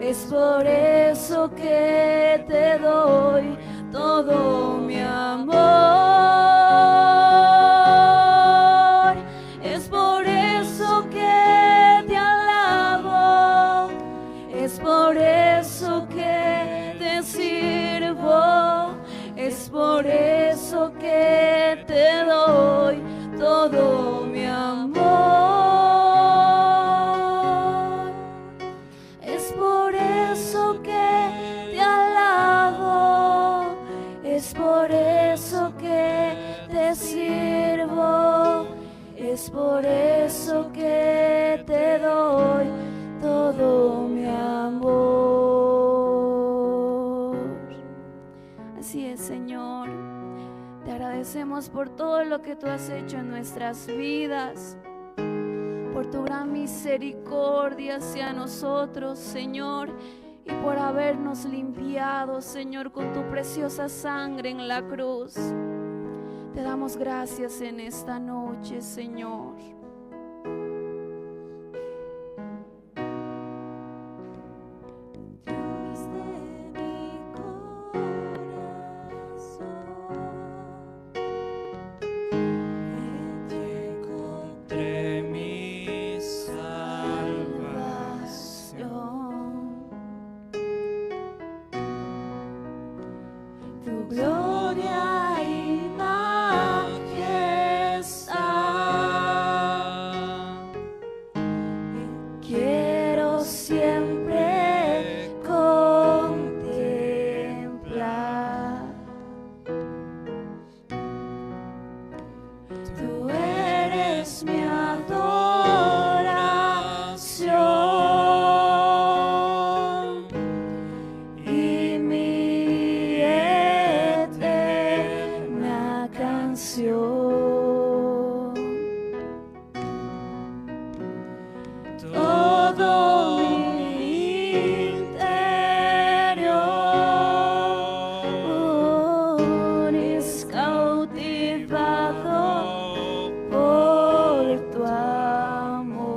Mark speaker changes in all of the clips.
Speaker 1: Es por eso que te doy todo mi amor. Es por eso que te alabo. Es por eso que te sirvo. Es por eso que te doy todo mi amor. Es por eso que te alabo. Es por eso que te sirvo. Es por eso que te doy todo mi amor. Así es, Señor. Te agradecemos por todo lo que tú has hecho en nuestras vidas, por tu gran misericordia hacia nosotros, Señor, y por habernos limpiado, Señor, con tu preciosa sangre en la cruz. Te damos gracias en esta noche, Señor.
Speaker 2: Dios de mi corazón, en ti
Speaker 3: Encontré mi salvación.
Speaker 1: Tu gloria y majestad quiero siempre contemplar. Tú eres mi adoración y mi eterna canción. Todo mi interior es cautivado por tu amor.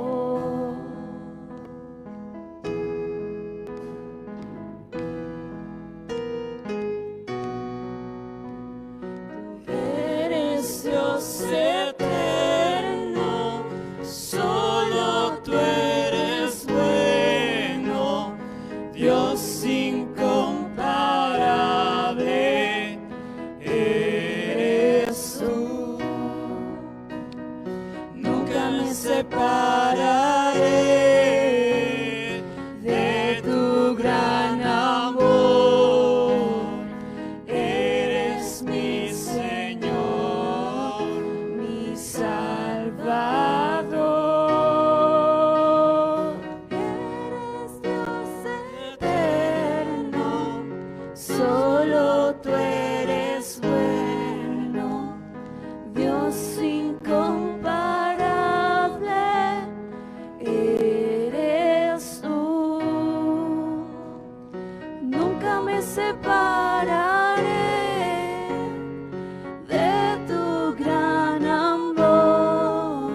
Speaker 3: Eres Dios eterno, solo tú eres bueno, Dios incomparable, eres tú. Nunca me separaré de tu gran amor. Eres mi Señor,
Speaker 1: mi Salvador.
Speaker 2: Eres Dios
Speaker 1: Eterno, solo tú eres bueno, Dios incomparable, eres tú. Nunca me separaré de tu gran amor.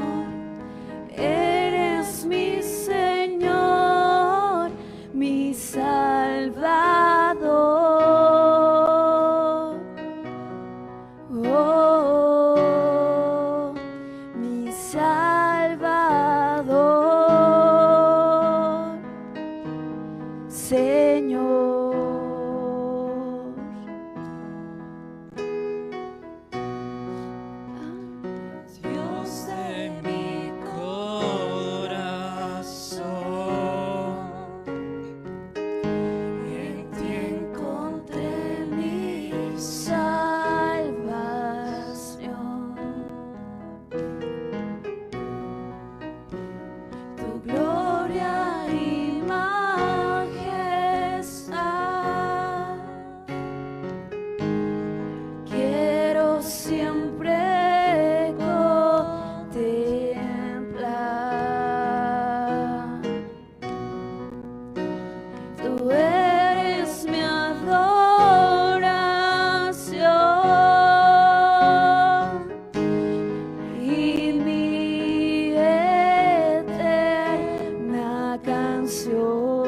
Speaker 1: Eres mi Señor, mi Salvador. Oh, mi Salvador, Señor.
Speaker 3: Dios de mi corazón, en ti
Speaker 1: Encontré mi salvación. Tu gloria y majestad quiero siempre contemplar. Tú eres mi adoración y mi eterna canción.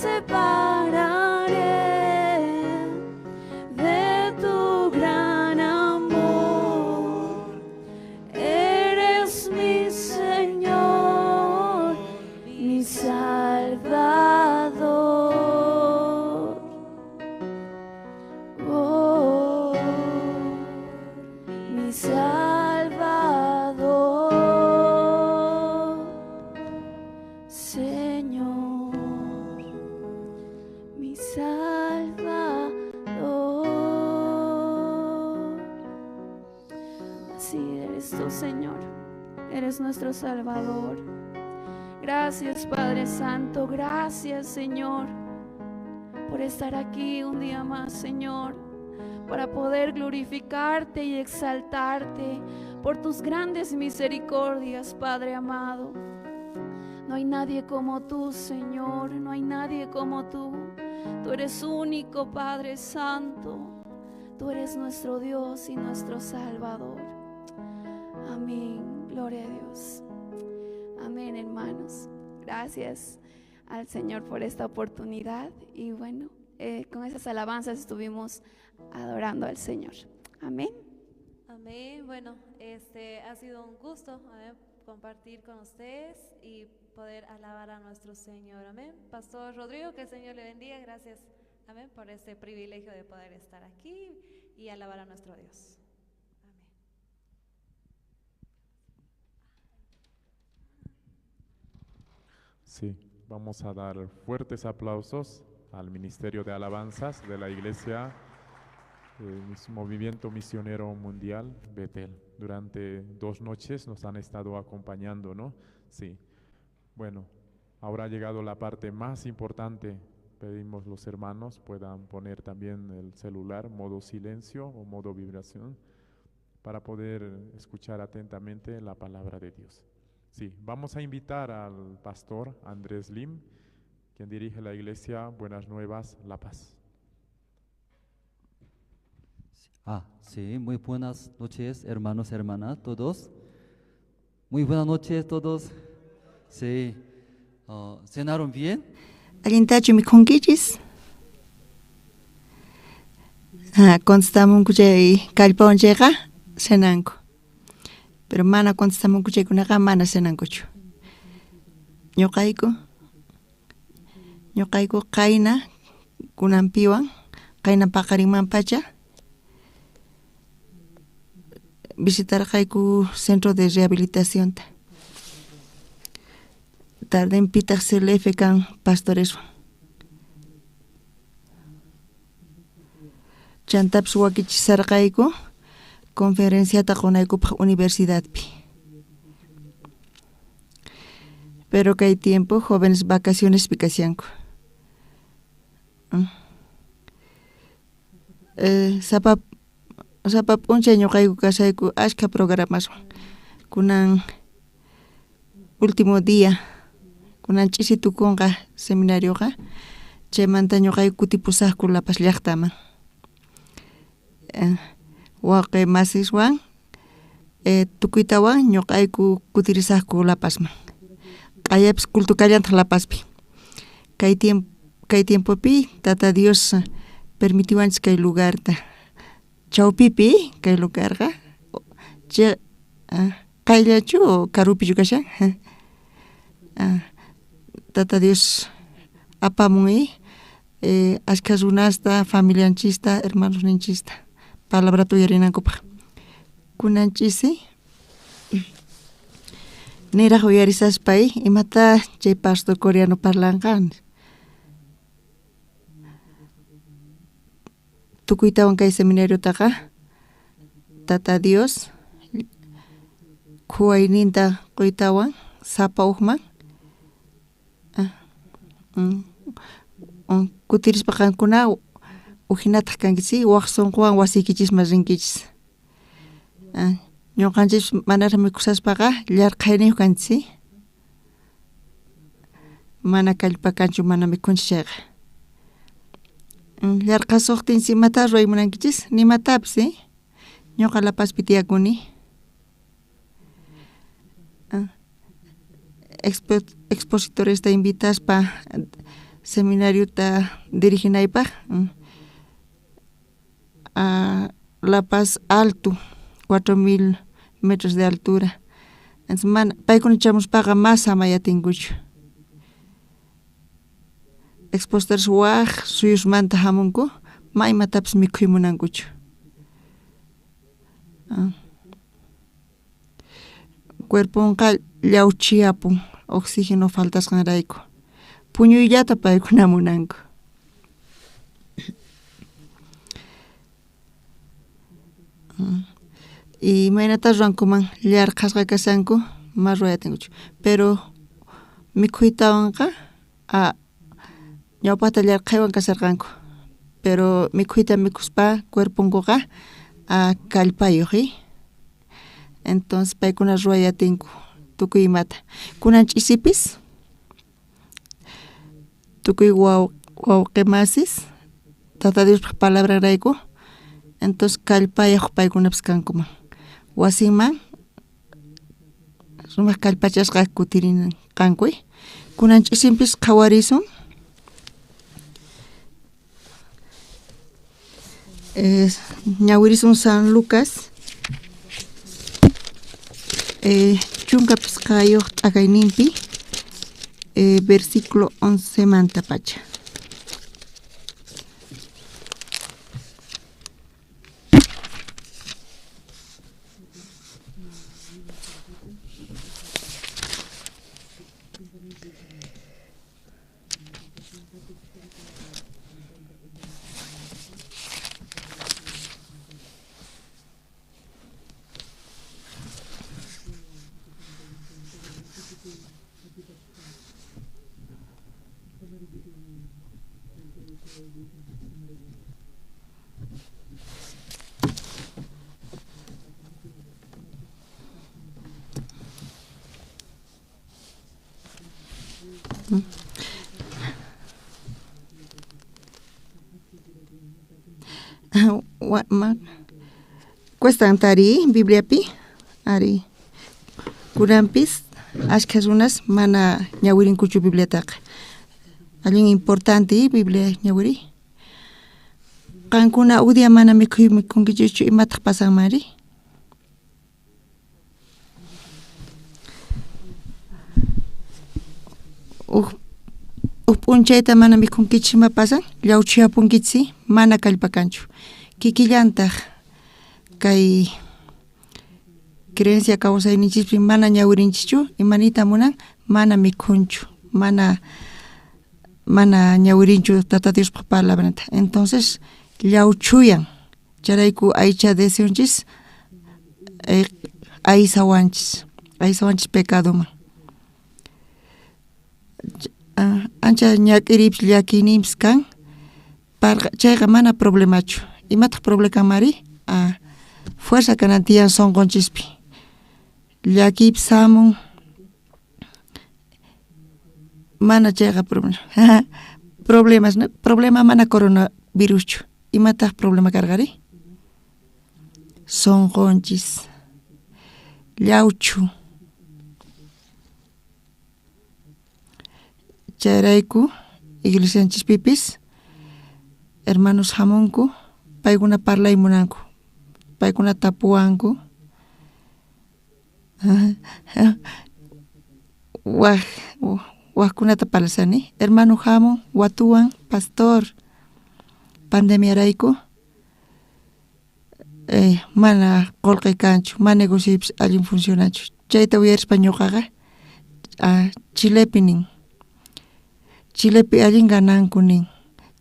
Speaker 1: separaré de tu gran amor. Eres mi Señor, mi Salvador. Oh, mi Salvador, Señor, mi Salvador. Así eres tú, Señor, eres nuestro Salvador. Gracias, Padre Santo, gracias, Señor, por estar aquí un día más, Señor, para poder glorificarte y exaltarte por tus grandes misericordias, Padre amado. No hay nadie como tú, Señor, no hay nadie como tú. Tú eres único, Padre Santo. Tú eres nuestro Dios y nuestro Salvador. Amén. Gloria a Dios. Amén, hermanos. Gracias al Señor por esta oportunidad. Y bueno, con esas alabanzas estuvimos adorando al Señor. Amén.
Speaker 2: Amén. Bueno, ha sido un gusto, amén, compartir con ustedes y poder alabar a nuestro Señor. Amén. Pastor Rodrigo, que el Señor le bendiga. Gracias, amén, por este privilegio de poder estar aquí y alabar a nuestro Dios. Amén.
Speaker 4: Sí, vamos a dar fuertes aplausos al Ministerio de Alabanzas de la Iglesia, Movimiento Misionero Mundial Betel. Durante 2 noches nos han estado acompañando, ¿no? Sí. Bueno, ahora ha llegado la parte más importante. Pedimos los hermanos puedan poner también el celular, modo silencio o modo vibración, para poder escuchar atentamente la palabra de Dios. Sí, vamos a invitar al pastor Andrés Lim, quien dirige la iglesia Buenas Nuevas La Paz.
Speaker 5: Sí, muy buenas noches, hermanos, hermanas, todos. Muy buenas noches, todos. Sí, ¿cenaron bien?
Speaker 6: Allintachu mikhunkichis? Contestamunku chay kallpawan chayqa cenanku. Pero mana contestamunku chaykunaqa mana cenankuchu. Ñuqayku qayna kunanpiwan, qayna paqarinman pacha visitarqayku centro de rehabilitacionta. Tarden pitaq CLF kan pastoreswan. Chantapis wakichisarqayku conferenciata qunaykupaq universidadpi. Pero kay tiempo jóvenes vacaciones kashanku. Sapa p'unchay ñuqayku kashayku ashka programaswan. Kunan último día, kunan ch'isi tukunqa seminarioqa, chaymanta ñuqayku kutipusaqku La Paz llaqtaman. Wawqi masiswan, tukuytawan ñuqayku kutirisaqku La Pazman. Q'ayapis culto kallantaq La Pazpi. Kay tiempopi Tata Dios permitiwanchis kay lugarta. Chawpipi kay lugarqa, qayllachu o karupichu kashan? Tata Dios apamun, ashka runasta, familianchista, hermanosninchista, palabrata uyarinankupaq. Kunanchisi niraj uyarisaspay imata chay pastor coreano parlanqa. Tukuytawan kay seminariotaqa Tata Dios khuwayninta quytawan sapa uqman. Kutirispa qankuna ujinataq kankichis, waq sunquwan wasiykichisman rinkichis. Ñuqanchis manaraq mikhusaspaqa llarqhayniyuq kanchis, mana kallpa kanchu mana mikhunchis chayqa. Llarqhasuqtinchis imata ruway munankichis? Nimatapis, ñuqa La Pazpi tiyakuni. Expositoresta invitaspa Seminariota diriginaypaj La Paz alto, 4000 metros de altura. Entonces mana paykuna chamuspaqa mas samay atinkuchu. Expositores waj suyusmanta jamunku ma imatapis mikhuy munankuchu. Cuerponqa llawchiyapun oxígeno faltasqanrayku puñuyllata paykuna munanku. Imaynata ruwankuman llarqhasqa kashanku ma ruway atinkuchu pero mikhuytawanqa ñawpajta llarqhaywan kasharqanku pero mikhuyta mikhuspa cuerponkuqa kallpayoj entonces paykuna ruway atinku tukuy imata kunan ch'isipis tukuy wawqe masis Tata Diospaj palabranrayku entonces kallpayoj paykunapis kankuman wasinman sumaj kallpachasqa kutirinqanku kunan ch'isinpis qhawarisun ñawirisun San Lucas 15 t'akayninpi versículo 11mantapacha. Cuestan tariy Bibliapi ari kunanpis ashkha runas mana ñawirinkuchu Bibliataqa allin importante Biblia ñawiriy qankuna uj día mana mikhuy mikhunkichikchu imataq pasanmanri uj p'unchayta mana mikhunkichik ima pasan llawchiyapunkichik mana kallpa kanchu kikillantaj kay creencia kawsayninchispi mana ñawirinchischu imaniyta munan mana mikhunchu mana ñawirinchu Tata Diospaj palabranta entonces llawchuyan chayrayku aycha deseonchis aysawanchis aysawanchis pecadoman ancha ñak'iriypis llakiyninpis kan chayqa mana problemachu imataq problema kanmanri fuerza kanan tiyan sonqonchispi llakiypis hamun mana chayqa problema problemas no problema mana coronaviruschu imataq problema karqari sonqonchis llawchu chayrayku iglesianchispipis hermanos hamunku paykuna parlay munanku paykuna tapuwanku wajkunata parlashani hermano hamun watuwan pastor pandemiarayku mana qolqe kanchu mana negocioypis allin funcionanchu chayta uyarispa ñuqaqa Chilepi nin Chilepi allin gananku nin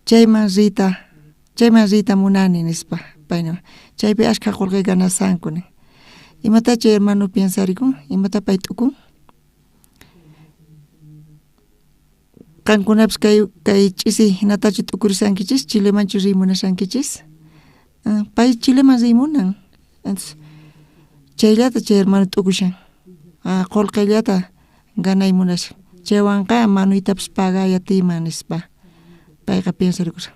Speaker 6: chayman riyta munani nispa payna chaypi ashkha qolqe ganasanku nin imata chay hermano piensarikun imata pay t'ukun qankunapis kay ch'isi hinatachu t'ukurishankichis Chilemanchu riy munashankichis pay Chileman riy munan entonces chayllata chay hermano t'ukushan qolqellata ganay munashan chaywanqa manuytapis pagay atiyman nispa payqa piensarikushan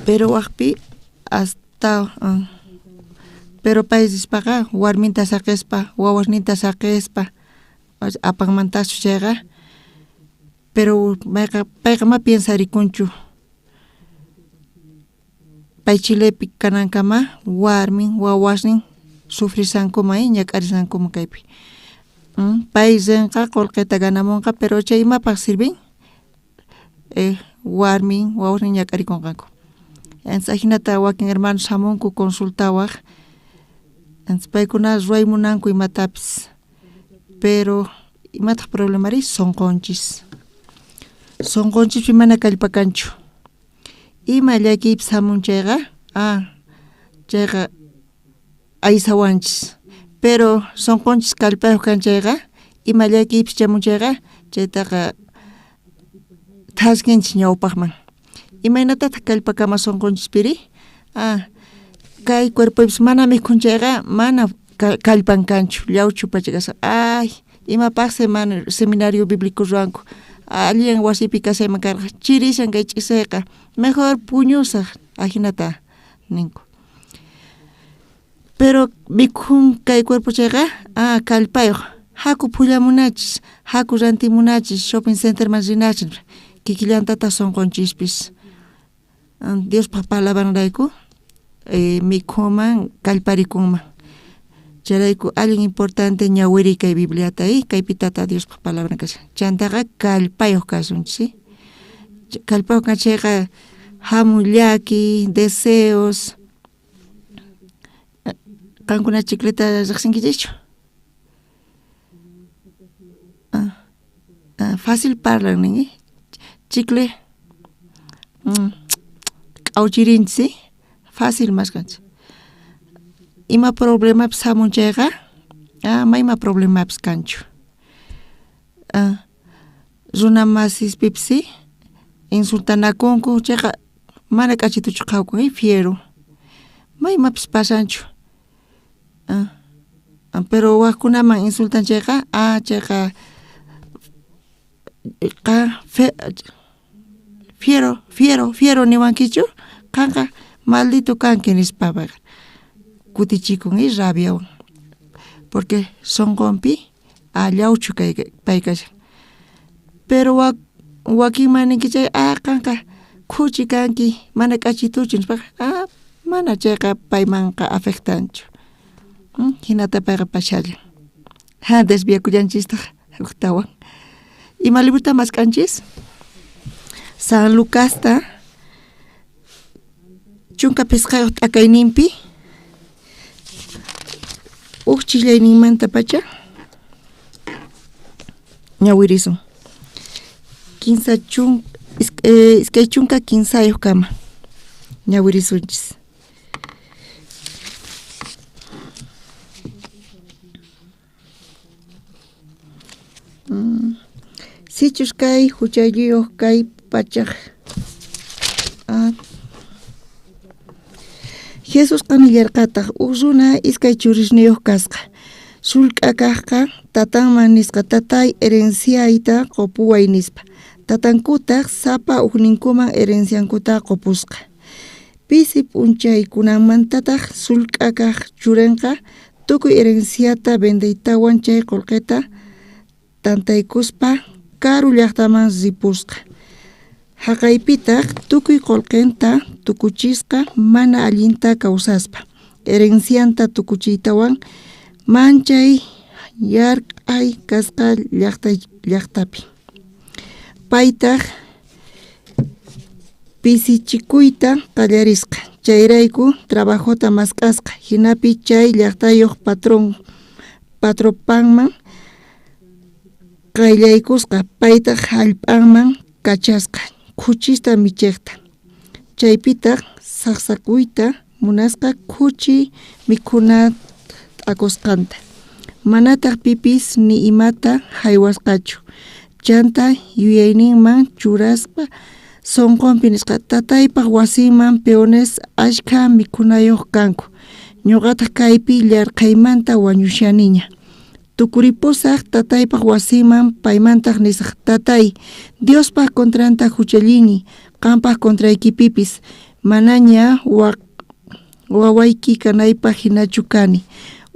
Speaker 6: pero wajpi hasta pero pay rispaqa warminta saqespa wawasninta saqespa apanmantachu chayqa Pero mayqa payqa ma piensarikunchu pay Chilepi kanankama warmin wawasnin sufrishankuman ñak'arishankuman kaypi. Pay rinqa qolqeta ganamunqa pero chay imapaj sirvin warmin wawasnin ñak'arikunqanku. Entonces ajinata wakin hermanos jamunku consultawaj entonces paykuna ruway munanku imatapis pero imataj problemari sonqonchis sonqonchispi mana kallpa kanchu ima llakiypis jamun chayqa ah chayqa aysawanchis pero sonqonchis kallpayoj kan chayqa ima llakiypis chamun chayqa chaytaqa thaskinchis ñawpajman imaynatataq kallpakama sonqonchispiri ah kay cuerpoypis mana mikhun chayqa mana kallpan kanchu llawchu pacha kashan ay imapaqsi mana seminario bíblico ruwanku allin wasipi kashayman karqa chirishan kay ch'isayqa mejor puñusaj ajinata ninku pero mikhun kay cuerpo chayqa ah kallpayoj haku phullamunachis haku rantimunachis shopping centerman rinachis kikillantataq sonqonchispis Diospaj palabranrayku mikhuman kallparikunman chayrayku allin importante ñawiriy kay Bibliata kaypi Tata Diospaj palabran kashan chantaqa kallpayoj kasunchis kallpayoj kan chayqa jamun llakiy deseos qankuna chicleta rejsinkichischu fácil parlan nin chicle k'awchirinchis fácil maskanchis ima problemapis jamun chayqa ama ima problemapis kanchu runa masispipis insultanakunku chayqa mana k'achituchu qhawakun fiero ma imapis pasanchu pero wajkunaman insultan chayqa ah chayqa qa fiero fiero fiero niwankichu qanqa maldito kanki nispa payqa kutichikun rabiawan porque sonqonpi llawchu pay kashan pero wakinman ninki chay ah qanqa khuchi kanki mana k'achituchu nispaqa ah mana chayqa paymanqa afectanchu jinata payqa pashallan ja desviakullanchistaq ujtawan ima librota mask'anchis San Lucasta 15 t'akayninpi uj chillayninmantapacha ñawirisun 23 kama ñawirisunchis. Sichus kay juchalliyoj kay pachaj Jesusqa nillarqataj uj runa iskay churisniyoj kasqa sullk'a kajqa tatanman nisqa tatay herenciayta qopuway nispa tatankutaj sapa ujninkuman herenciankuta qopusqa pisi p'unchaykunamantataj sullk'a kaj churenqa tukuy herenciata vendeytawan chay qolqeta tantaykuspa karu llajtaman ripusqa jaqaypitaj tukuy qolqenta tukuchisqa mana allinta kawsaspa herencianta tukuchiytawan manchay yarq'ay kasqa llajtapi paytaj pisichikuyta qallarisqa chayrayku trabajota mask'asqa jinapi chay llajtayoj patropanman qayllaykusqa paytaj jallp'anman kachasqa khuchista michejta chaypitaj sajsakuyta munasqa khuchi mikhuna t'akusqanta manataj pipis ni imata jaywasqachu chanta yuyayninman churaspa sonqonpi nisqa tataypaj wasinman peones ashkha mikhunayoj kanku ñoqataj kaypi yarqhaymanta wañushaniña tukuripusaj tataypaj wasinman paymantaj nisaj tatay Diospaj contranta juchallini qanpaj contraykipipis manaña wawayki kanaypaj hinachu kani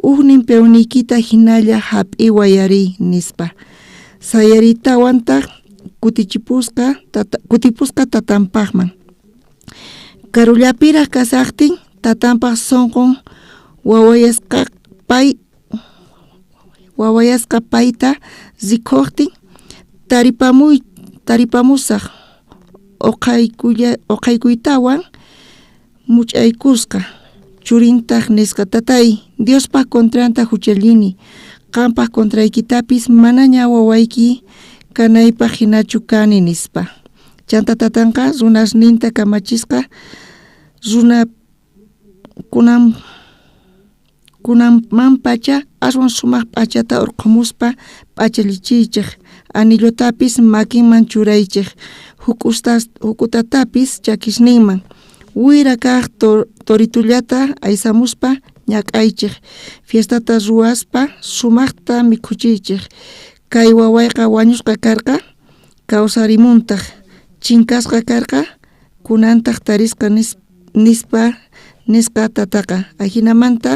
Speaker 6: ujnin peoniykita hinalla jap'iway ari nispa sayaritawantaj kutichipusqa tata, kutipusqa tatanpajman. Karullapiraj kasajtin tatanpaj sonqon wawayasqa pay wawayasqa payta rikojtin taripamuy taripamusaj oqhaykuytawan much'aykusqa. Churintaj nisqa tatay Diospaj contranta juchallini qampaj contraykitapis manaña wawayki kanaypaj hinachu kani nispa. Chanta tatanqa runasninta kamachisqa runa kunan kunanmanpacha aswan sumaq p'achata urqhumuspa p'achallichiychej anillotapis makinman churaychej huk'utatapis chakisninman wira kaj toritullata aysamuspa ñak'aychej fiestata ruwaspa sumaqta mikhuchiychej kay wawayqa wañusqa karqa kawsarimuntaj chinkasqa karqa kunantaj tarisqa nispa nisqa tataqa ajinamanta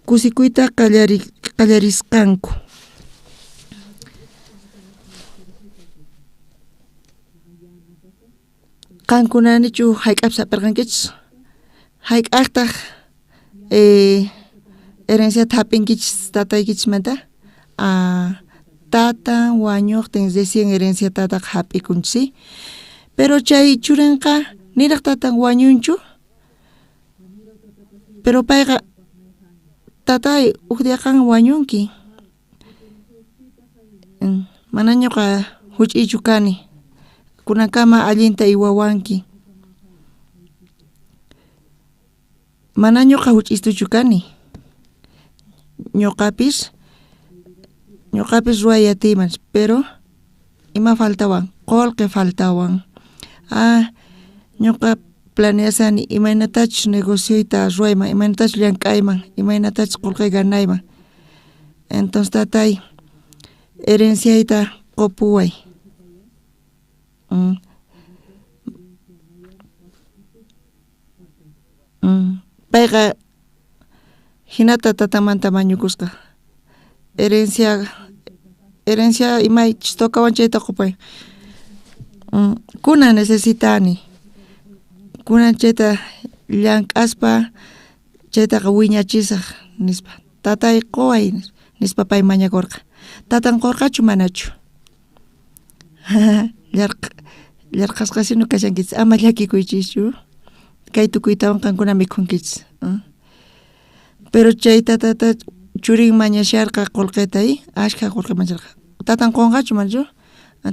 Speaker 6: kusikuyta qallarisqanku. Qankunanichu hayk'apis hap'irqankichis hayk'aqtaq herenciata hap'inkichis tataykichismanta tatan wañuqtin recién herenciatataqa hap'ikunchis si pero chay churinqa niraq tatan wañunchu pero payqa tatay huk día qan wañunki mana ñuqa huch'iychu kani kunankama allinta uywawanki mana ñuqa huch'iytuchu kani ñuqapis ñuqapis ruway atiyman pero ima faltawan qullqi faltawan ñuqa planeasani imaynatachus negocioyta ruwayman imaynatachus llank'ayman imaynatachus qullqi ganayman entonces tatay herenciayta qupuway payqa hinata tatamanta mañukusqa herencia herencia imaychus tocawan chayta qupuway kunan necesitani kunan chayta llank'aspa chaytaqa wiñachisaj nispa tatay quway nispa pay mañakurqa tatan qurqachu manachu yarqhasqasina kashankichis ama llakikuychischu kay tukuytawan qankuna mikhunkichis pero chay tatata churin mañasharqa qullqita ashkha qullqi mañasharqa tatan qunqachu manachu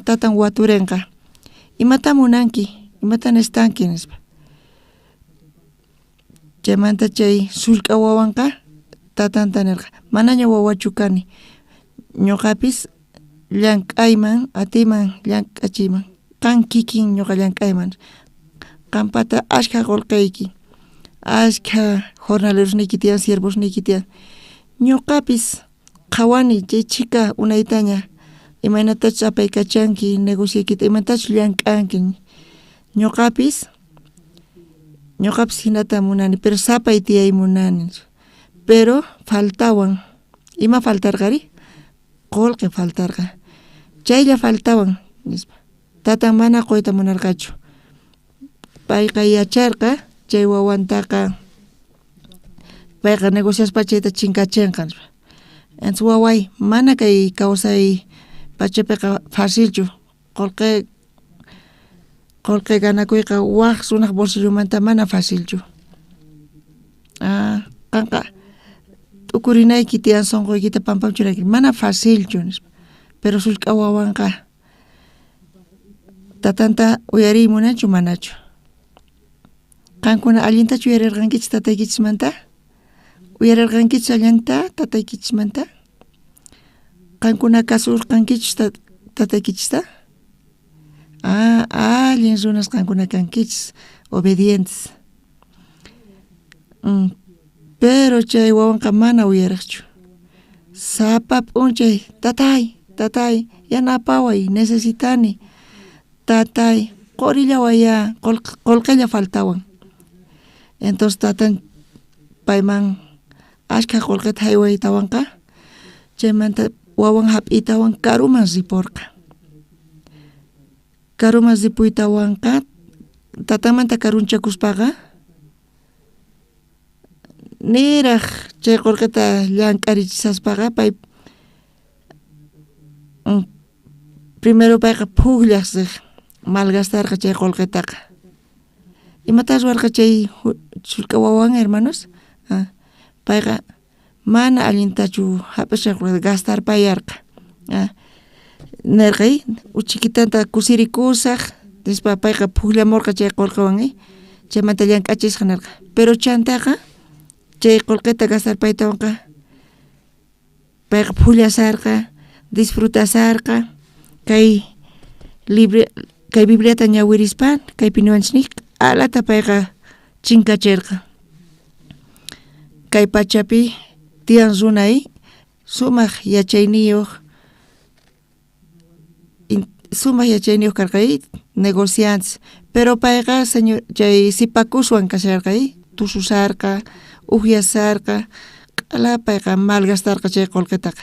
Speaker 6: tatan waturinqa imata munanki imata necesitanki nispa chaymanta chay sullk'a wawanqa tatanta nirqa manaña wawachu kani ñuqapis llank'ayman atiyman llank'achiyman qan kikin ñuqa llank'ayman qampata ashkha qullqiyki ashkha jornalerosniyki tiyan siervosniyki tiyan ñuqapis qhawani chay chhika unaytaña imaynatachus apaykachanki negocioykita imaynatachus llank'anki ñuqapis ñuqapis hinata munani pero sapay tiyay munani pero faltawan ima faltarqari qullqi faltarqa chaylla faltawan nispa tatan mana quyta munarqachu payqa yacharqa chay wawantaqa payqa negociaspa chayta chinkachinqa nispa entonces waway mana kay kawsay pachapiqa facilchu qullqi qullqi ganakuyqa wak runaj bolsillomanta mana facilchu qanqa t'ukurinayki tiyan sonqoykita pampaman churayki mana facilchu nispa pero sullk'a wawanqa tatanta uyariy munanchu manachu qankuna allintachu uyarirqankichis tataykichismanta uyarirqankichis allinta tataykichismanta qankuna kasurqankichis tataykichista allin runas qankuna kankichis obedientes pero chay wawanqa mana uyariqchu sapa p'unchay tatay tatay yanapaway necesitani tatay qurillaway qullqilla faltawan entonces tatan payman ashkha qullqita jaywaytawanqa chaymanta wawan hap'iytawan karuman riporqa. Karuman ripuytawanqa tatanmanta karunchakuspaqa niraj chay qullqita llank'arichisaspaqa pay primero payqa phujllaj rej malgastarqa chay qullqitaqa. Imatá ruwarqa chay sullk'a wawan hermanos? Payqa mana allintachu jap'isqa qullqita gastarpayarqa. Nerqa uchikitanta kusirikusaj nispa payqa phujllamorqa chay qullqiwan chaymanta llank'achisqa nerqa. Pero chantaqa chay qullqita gastarpaytawanqa payqa phullasarqa, disfrutasarqa kay libre kay Bibliata ñawirispa kaypi niwanchis nin q'alata payqa chinkacherqa. Kay pachapi tiyan runa sumaj yachayniyoj sumaj yachayniyoj karqa negociantes pero payqa señor chay sipakuswan kasharqa tususarqa ujyasarqa q'ala payqa malgastarqa chay qullqitaqa.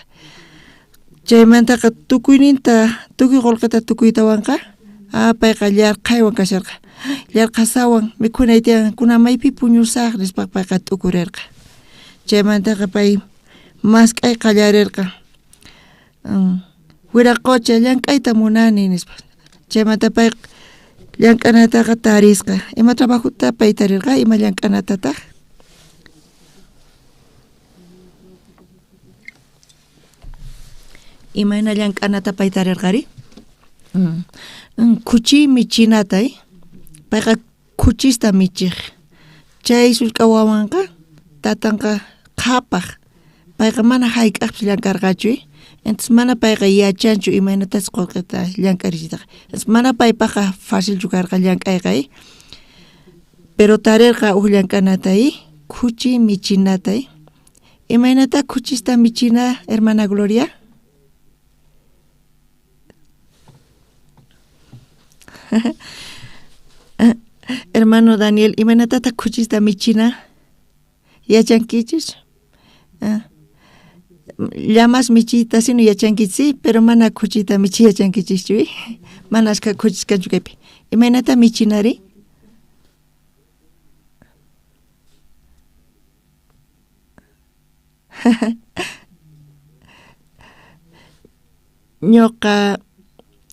Speaker 6: Chaymantaqa tukuyninta tukuy qullqita tukuytawanqa payqa llarqhaywan kasharqa llarqhasawan mikhunay tiyan kunan maypi puñusaj nispa payqa t'ukurerqa. Chaymantaqa pay mask'ay qallarerqa wiraqocha llank'ayta munani nispa. Chaymanta pay llank'anataqa tarisqa. Ima trabajota pay tarirqa ima llank'anatataj? Imayna llank'anata pay tarirqari? Khuchi michinata payqa khuchista michej. Chay sullk'a wawanqa tatanqa qhapaj payqa mana jayk'ajpis llank'arqachu entonces mana payqa yachanchu imaynatachus qullqita llank'arichiytaqa. Mana paypajqa facilchu karqa llank'ayqa pero tarerqa uj llank'anata khuchi michinata. Imaynata khuchista michina hermana Gloria? Hermano Daniel, imaynatataq khuchista michina? Yachankichis? Llamas michiyta sino yachankichis pero mana khuchita michiy yachankichischu mana ashkha khuchis kanchu kaypi. Imaynata michinari? Ñuqa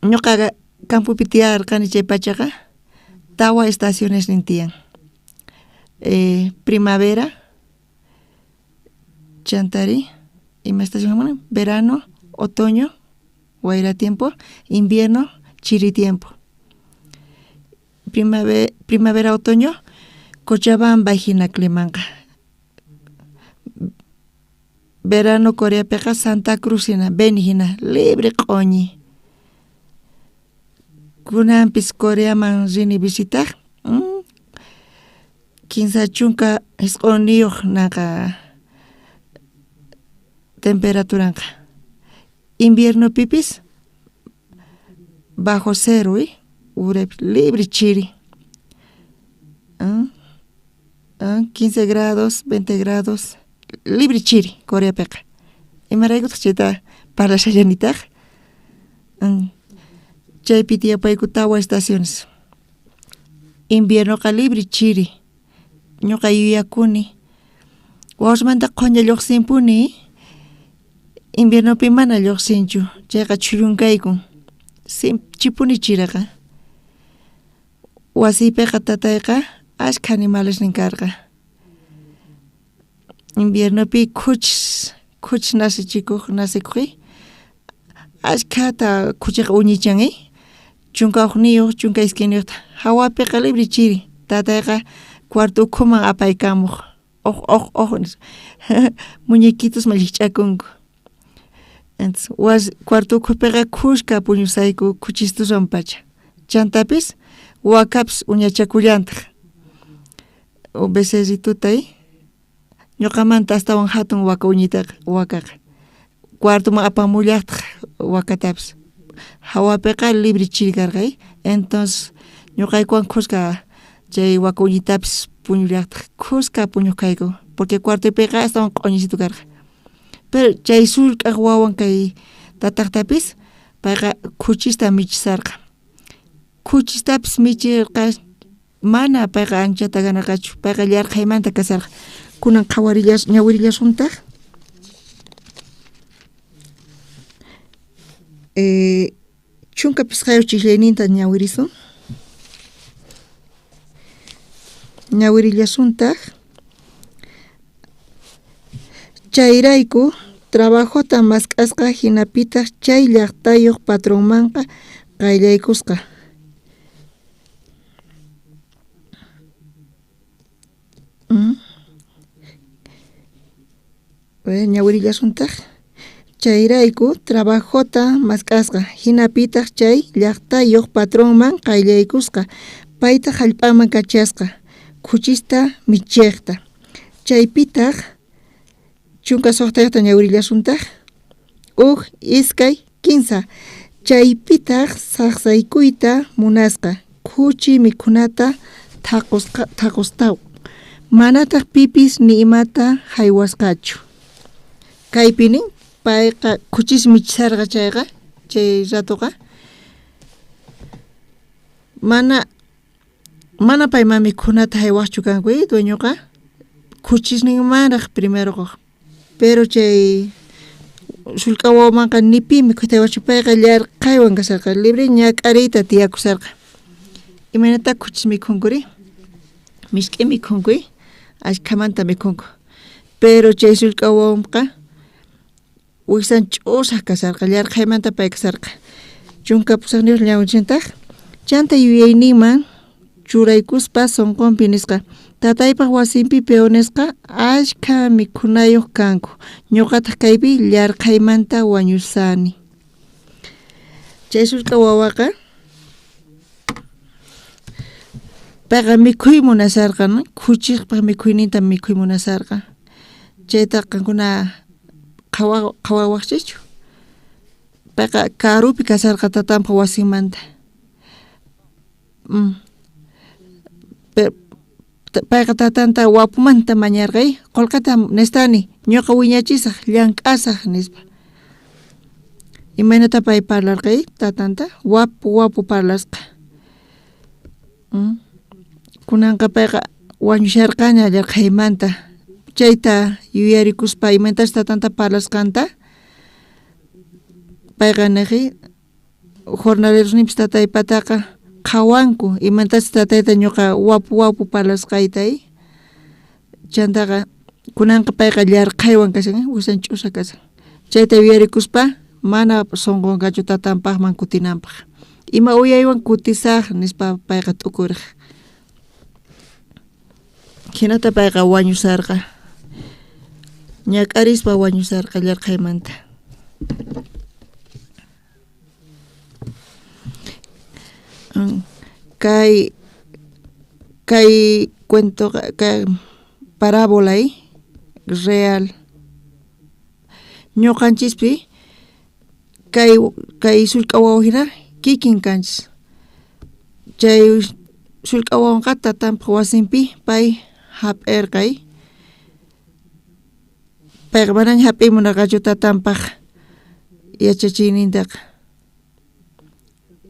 Speaker 6: ñuqaqa campopi tiyarqani chay pachaqa tawa estacionesnin tiyan. Primavera chantari ima estación verano, otoño, wayra tiempo, invierno, chiri tiempo. Primavera, otoño, Cochabamba jina climanqa. Verano Coreapiqa Santa Cruz jina, Beni jina, libre q'uñi. Kunanpis Coreaman rini visitaj kinsa chunka isq'unniyuq naqa temperaturanqa. Inviernopipis bajo cero uraypi libre chiri. 15 grados, 20 grados, libre chiri Coreapiqa. Imaraykutaq chayta parlashallanitaj? Chaypi tiyapayku tawa estaciones. Inviernoqa libre chiri. Ñuqa yuyakuni wawasmanta qhoña lluqsinpuni inviernopi mana lluqsinchu chayqa chhullunkayku chipuni chiriqa. Wasiypiqa tatayqa ashkha animalesnin karqa. Inviernopi khuchis khuchis nacichikuq nacikuq ashkhata khuchiqa uñichan chunka ujniyuq chunka iskayniyuqta jawapiqa libre chiri tatayqa cuarto ukhuman apaykamuq uj uj uj nispa muñequitosman llikch'akunku. Entonces wasi cuarto ukhupiqa khuska puñusayku khuchistuswan pacha. Chantapis wakapis uñachakullantaj. Becerrituta ñuqamanta astawan jatun waka uñitaqa wakaqa. Cuartoman apamullajtaj wakatapis. Jawapiqa libre chiri karqa entonces ñuqaykuwan khuska chay waka uñitapis puñullajtaj khuska puñuj kayku porque cuartopiqa astawan q'uñisitu karqa. Pero chay sullk'aj wawan kay tatajtapis payqa khuchista michisarqa. Khuchistapis micherqa, mana payqa anchata ganarqachu, payqa llarqhaymanta kasharqa. Kunan qhawarillas ñawirillasuntaj. 15 chiqllayninta ñawirisun. Ñawirillasuntaq. Chayrayku trabajota mask'asqa hinapitaq chay llaqtayuq patronmanqa qayllaykusqa. Ñawirillasuntaq. Chayrayku trabajota mask'asqa hinapitaq chay llaqtayuq patronman qayllaykusqa, paytaq hallp'aman kachasqa khuchista michiqta. Chaypitaq 16 ñawirillasuntaq. 1, 2, 3. Chaypitaq saqsaykuyta munasqa khuchi mikhunata thaqustawan. Manataq pipis ni imata haywasqachu. Kaypi nin payqa khuchis michisarqa chayqa chay ratoqa mana payman mikhunata haywaqchu kanku dueñoqa khuchisninmanraq primero qoq. Pero chay sullk'a wawamanqa ni pi mikhuyta haywaqchu, payqa llarqhaywan kasharqa, libre ñak'ariyta tiyakusharqa. Imaynata khuchis mikhunkuri? Misk'i mikhunku, ashkhamanta mikhunku. Pero chay sullk'a wawanqa wijsan ch'usaq kasharqa, llarqhaymanta pay kasharqa. 18 ñawinchintaq chanta yuyayninman churaykuspa sonqonpi nisqa, tataypaq wasinpi peonesqa ashkha mikhunayuq kanku, ñuqataq kaypi llarqhaymanta wañusani. Chay sullk'a wawaqa payqa mikhuy munasharqa, ¿no? Khuchiqpaq mikhuyninta mikhuy munasharqa. Chayta qankuna qhawawaqchikchu? Payqa karupi kasharqa tatanpaq wasinmanta. Payqa tatanta wapumanta mañarqa, qolqeta nestani, ñuqa wiñachisaq, llank'asaq, nispa. Imaynata pay parlarqa tatanta? Wapu wapu parlasqa. Kunanqa payqa wañusharqaña llarqhaymanta. Chayta yuyarikuspa imaynatachus tatanta parlasqanta, payqa niqi jornalerosninpis tataypataqa qhawanku imaynatachus tatayta ñuqa wapu wapu parlasqayta. Chantaqa kunanqa payqa llarqhaywan kashan, wisan ch'usa kashan. Chayta yuyarikuspa mana sonqonqachu tatanpaqman kutinanpaq. Ima uyaywan kutisaq nispa payqa t'ukuriq. Hinata payqa wañusarqa. Ñak'arispa wañusarqa llarqhaymanta. Kay cuentoqa kay parábola real ñuqanchispi kay sullk'a wawa hina kikin kanchis. Chay sullk'a wawanqa tatanpaq wasinpi pay hap'irqa. Payqa manaña hap'iy munarqachu tatanpaq yachachiynintaqa.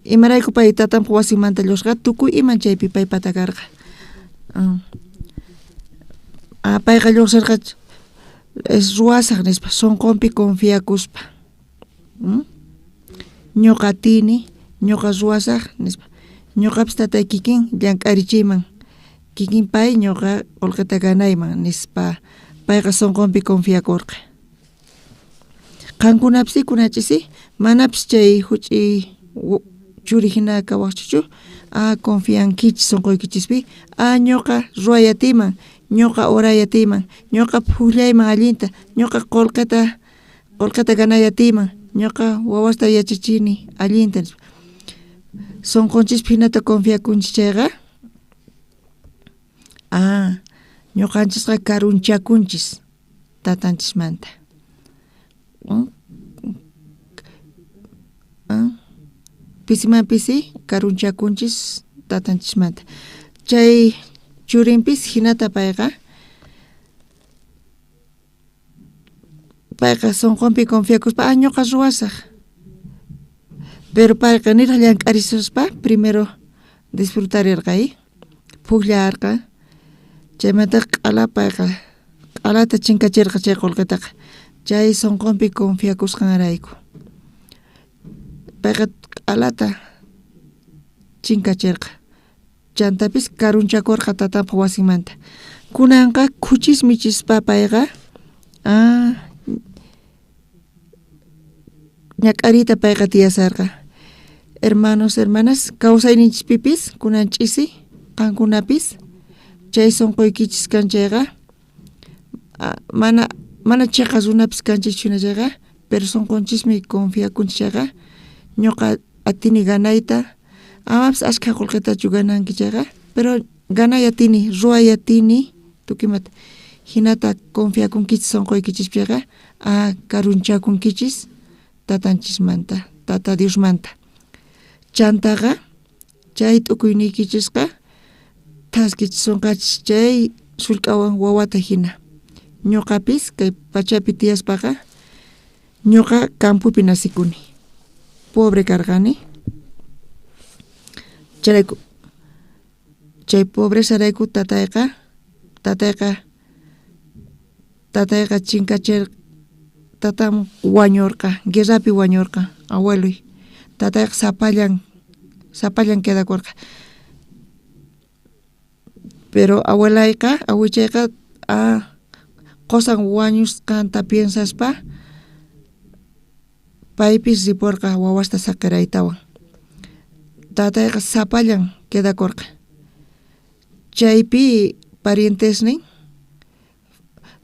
Speaker 6: Imarayku pay tatanpaq wasinmanta lluqsirqa, tukuy iman chaypi paypata karqa. Payqa lluqsirqa ruwasaq nispa sonqonpi confiakuspa. Ñuqa atini, ñuqa ruwasaq nispa. Ñuqapis tatay kikin llank'arichiyman, kikin pay ñuqa qolqeta ganayman nispa payqa sonqonpi confiakurqa. Qankunapis kunachisi manapis chay huch'i churi hina kawaqchichu, confiankichis sonqoykichispi, ñuqa ruway atiyman, ñuqa oray atiyman, ñuqa pukllayman allinta, ñuqa qolqeta ganay atiyman, ñuqa wawasta yachachini allinta nispa. Sonqonchispi hinata confiakunchis chayqa, ñuqanchisqa karunchakunchis tatanchismanta. Pisiman pisi karunchakunchis tatanchismanta. Chay churinpis hinata payqa sonqonpi confiakuspa, ñuqa ruwasaq. Pero payqa niraj llank'arisuspa primero disfrutarerqa i phujllarqa chaymanta q'ala payqa q'alata chinkacherqa chay qolqetaqa chay sonqonpi confiakusqanrayku payqa q'alata chinkacherqa chantapis karunchakorqa tatanpa wasinmanta kunanqa khuchis michispa payqa ñak'ariyta payqa tiyasarqa hermanos hermanas kawsayninchispipis kunan ch'isi qankunapis chay sonqoykichis kan chayqa mana mana cheqa runapis kanchikchu hina chayqa pero sonqonchismi confiakunchik chayqa ñuqa atini ganayta amapis ashkha qolqetachu gananki chayqa pero ganay atini ruway atini tukuy imata jinata confiakunkichis sonqoykichispi chayqa a karunchakunkichis tatanchismanta tata Diosmanta chantaqa chay t'ukuyniykichisqa thaskichisonqachis chay sullk'awan wawata jina ñuqapis kay pachapi tiyaspaqa ñuqa campopi nacikuni pobre karqani chayrayku chay pobrezarayku tatayqa tatayqa tatayqa chinkacher tatan wañorqa guerrapi wañorqa abueloy tatayqa sapallan sapallan quedakorqa pero abuelayqa awichayqa qosan wañusqanta piensaspa paypis riporqa wawasta saqeraytawan tatayqa sapallan quedakorqa chaypi parientesnin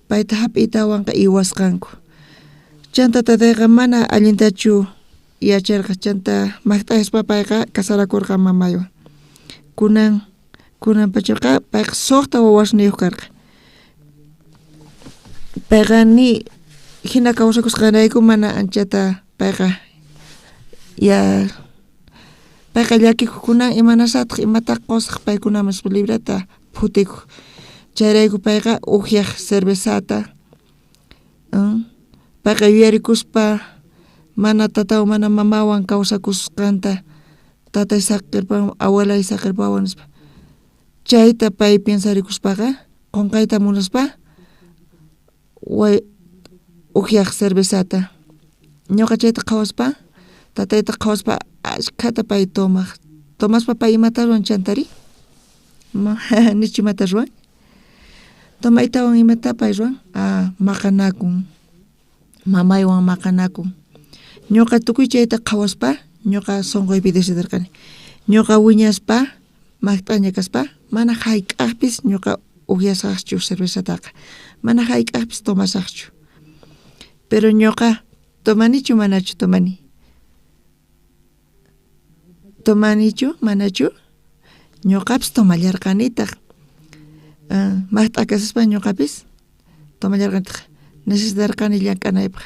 Speaker 6: payta jap'iytawanqa iwasqanku chanta tatayqa mana allintachu yacharqa chanta majt'aspa payqa casarakorqa mamaywan kunan kunan pachaqa payqa sojta wawasniyoj karqa payqa ni jina kawsakusqanrayku mana anchata payqa ya payqa llakikoj kunan imanasataq imataq qosaj paykunaman nispa librata phutikoj chayrayku payqa ujyaj cervezata payqa yuyarikuspa mana tatawan mana mamawan kawsakusqanta tatay saqerpawan abuelay saqerpawan nispa chayta pay piensarikuspaqa qonqayta munaspa ujyaj cervezata ñuqa chayta qhawaspa tatayta qhawaspa ashkhata pay tomaj tomaspa pay imata ruwan chantari nichu imata ruwan tomaytawan imata pay ruwan maqanakun mamaywan maqanakun ñuqa tukuy chayta qhawaspa ñuqa sonqoypi decidirqani ñuqa wiñaspa majt'aña kaspa mana jayk'ajpis ñuqa ujyasajchu cervezataqa mana jayk'ajpis tomasajchu pero ñuqa tomanichu manachu tomani tomanichu manachu ñuqapis tomallarqanitaq majt'a kasaspa ñuqapis tomallarqanitaq necesitarqani llank'anaypaq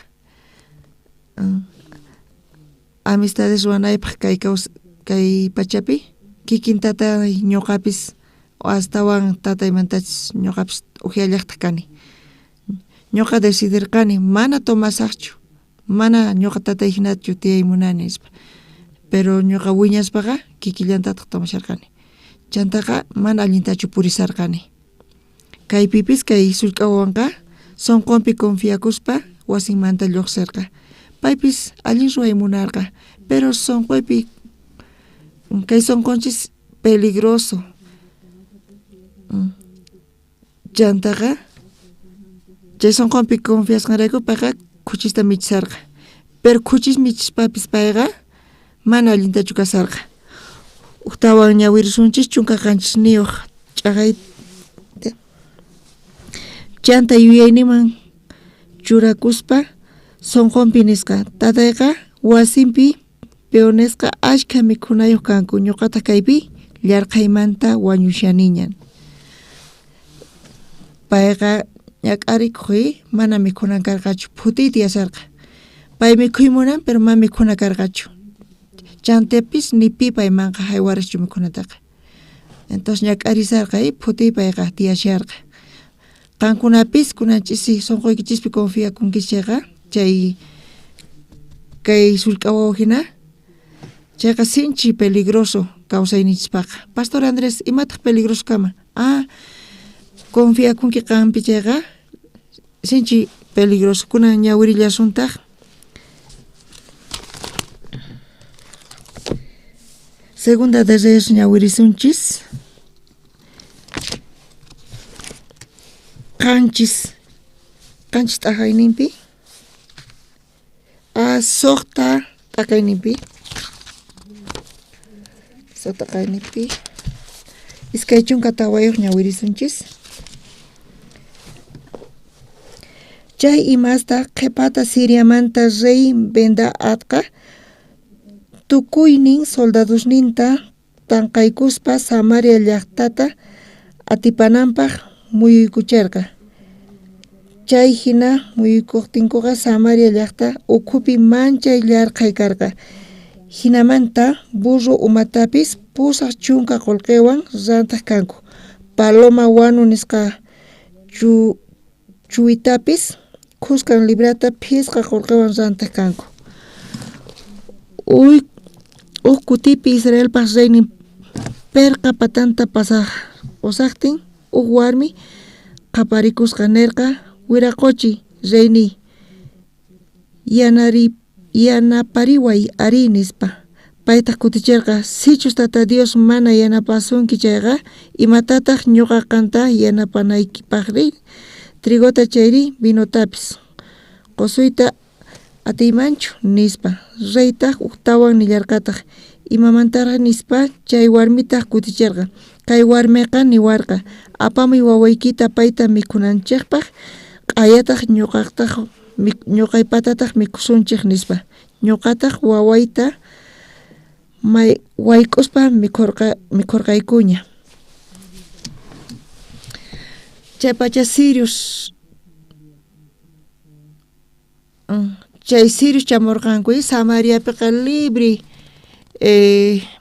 Speaker 6: amistades ruwanaypaq kay kay pachapi kikin tatay ñuqapis astawan tataymantachus ñuqapis ujyallajtaj kani ñuqa decidirqani mana tomasajchu mana ñuqa tatay jinachu tiyay munani nispa pero ñuqa wiñaspaqa kikillantataj tomasharqani chantaqa mana allintachu purisarqani kaypipis kay sullk'a wawanqa sonqonpi confiakuspa wasinmanta llojserqa paypis allin ruway munarqa pero sonqoypi kay sonqonchis peligroso chantaqa chay sonqonpi confiasqanrayku payqa khuchista michisarqa pero khuchis michispapis payqa mana allintachu kasarqa ujtawan ñawirisunchis 17 ch'aqayta chanta yuyayninman churakuspa sonqonpi nisqa tatayqa wasinpi peonesqa ashkha mikhunayoj kanku ñuqataq kaypi llarqhaymanta wañushaniña payqa ñak'arikoj mana mikhunan karqachu phutiy tiyasharqa pay mikhuy munan pero mana mikhuna karqachu chantapis ni pi paymanqa jaywarajchu mikhunataqa entonces ñak'arisharqa phutiy payqa tiyasharqa qankunapis kunan ch'isi sonqoykichispi confiakunkichis chayqa chay kay sullk'a wawa jina Chayqa sinchi peligroso kawsayninchispaqqa. Pastor Andrés, imataq peligroso kanman? Ah, confiakunki qanpi chayqa sinchi peligroso. Kunan ñawirillasuntaq. Segunda de Reyes ñawirisunchis. Qanchis qanchis t'aqayninpi. Ah, suqta t'aqayninpi. Suqta t'aqayninpi. 24 ñawirisunchis. Chay imasta qhepata Siriamanta rey Bendaadqa tukuynin soldadosninta tanqaykuspa Samaria llajtata atipananpaj muyuykucherqa. Chay jina muyuykojtinkoqa Samaria llajta ukhupi manchay llarqhay karqa. Jinamanta burro umatapis 80 qolqewan rantaj kanku. Paloma wanu nisqa chuwitapis khuskan librata 5 qolqewan rantaj kanku. Uj kutipi Israelpaj reynin perqa patanta pasajtin uj warmi qhaparikusqa nerqa: wiraqochi reyniy, yanapariway ari, nispa. Paytaj kuticherqa: sichus Tata Dios mana yanapasunki chayqa, imatataj ñuqa qanta yanapanaykipajri? Trigota chayri vinotapis qosuyta atiymanchu, nispa. Reytaj ujtawan nillarqataj: imamantaraj, nispa. Chay warmitaj kuticherqa: kay warmeqa niwarqa: apamuy wawaykita payta mikhunanchejpaj, q'ayataj ñuqaypatataj mikhusunchej, nispa. Ñuqataj wawayta wayk'uspa mikhurqaykuña. Chaypacha sirios chay sirios chamurqanku Samariapiqa libre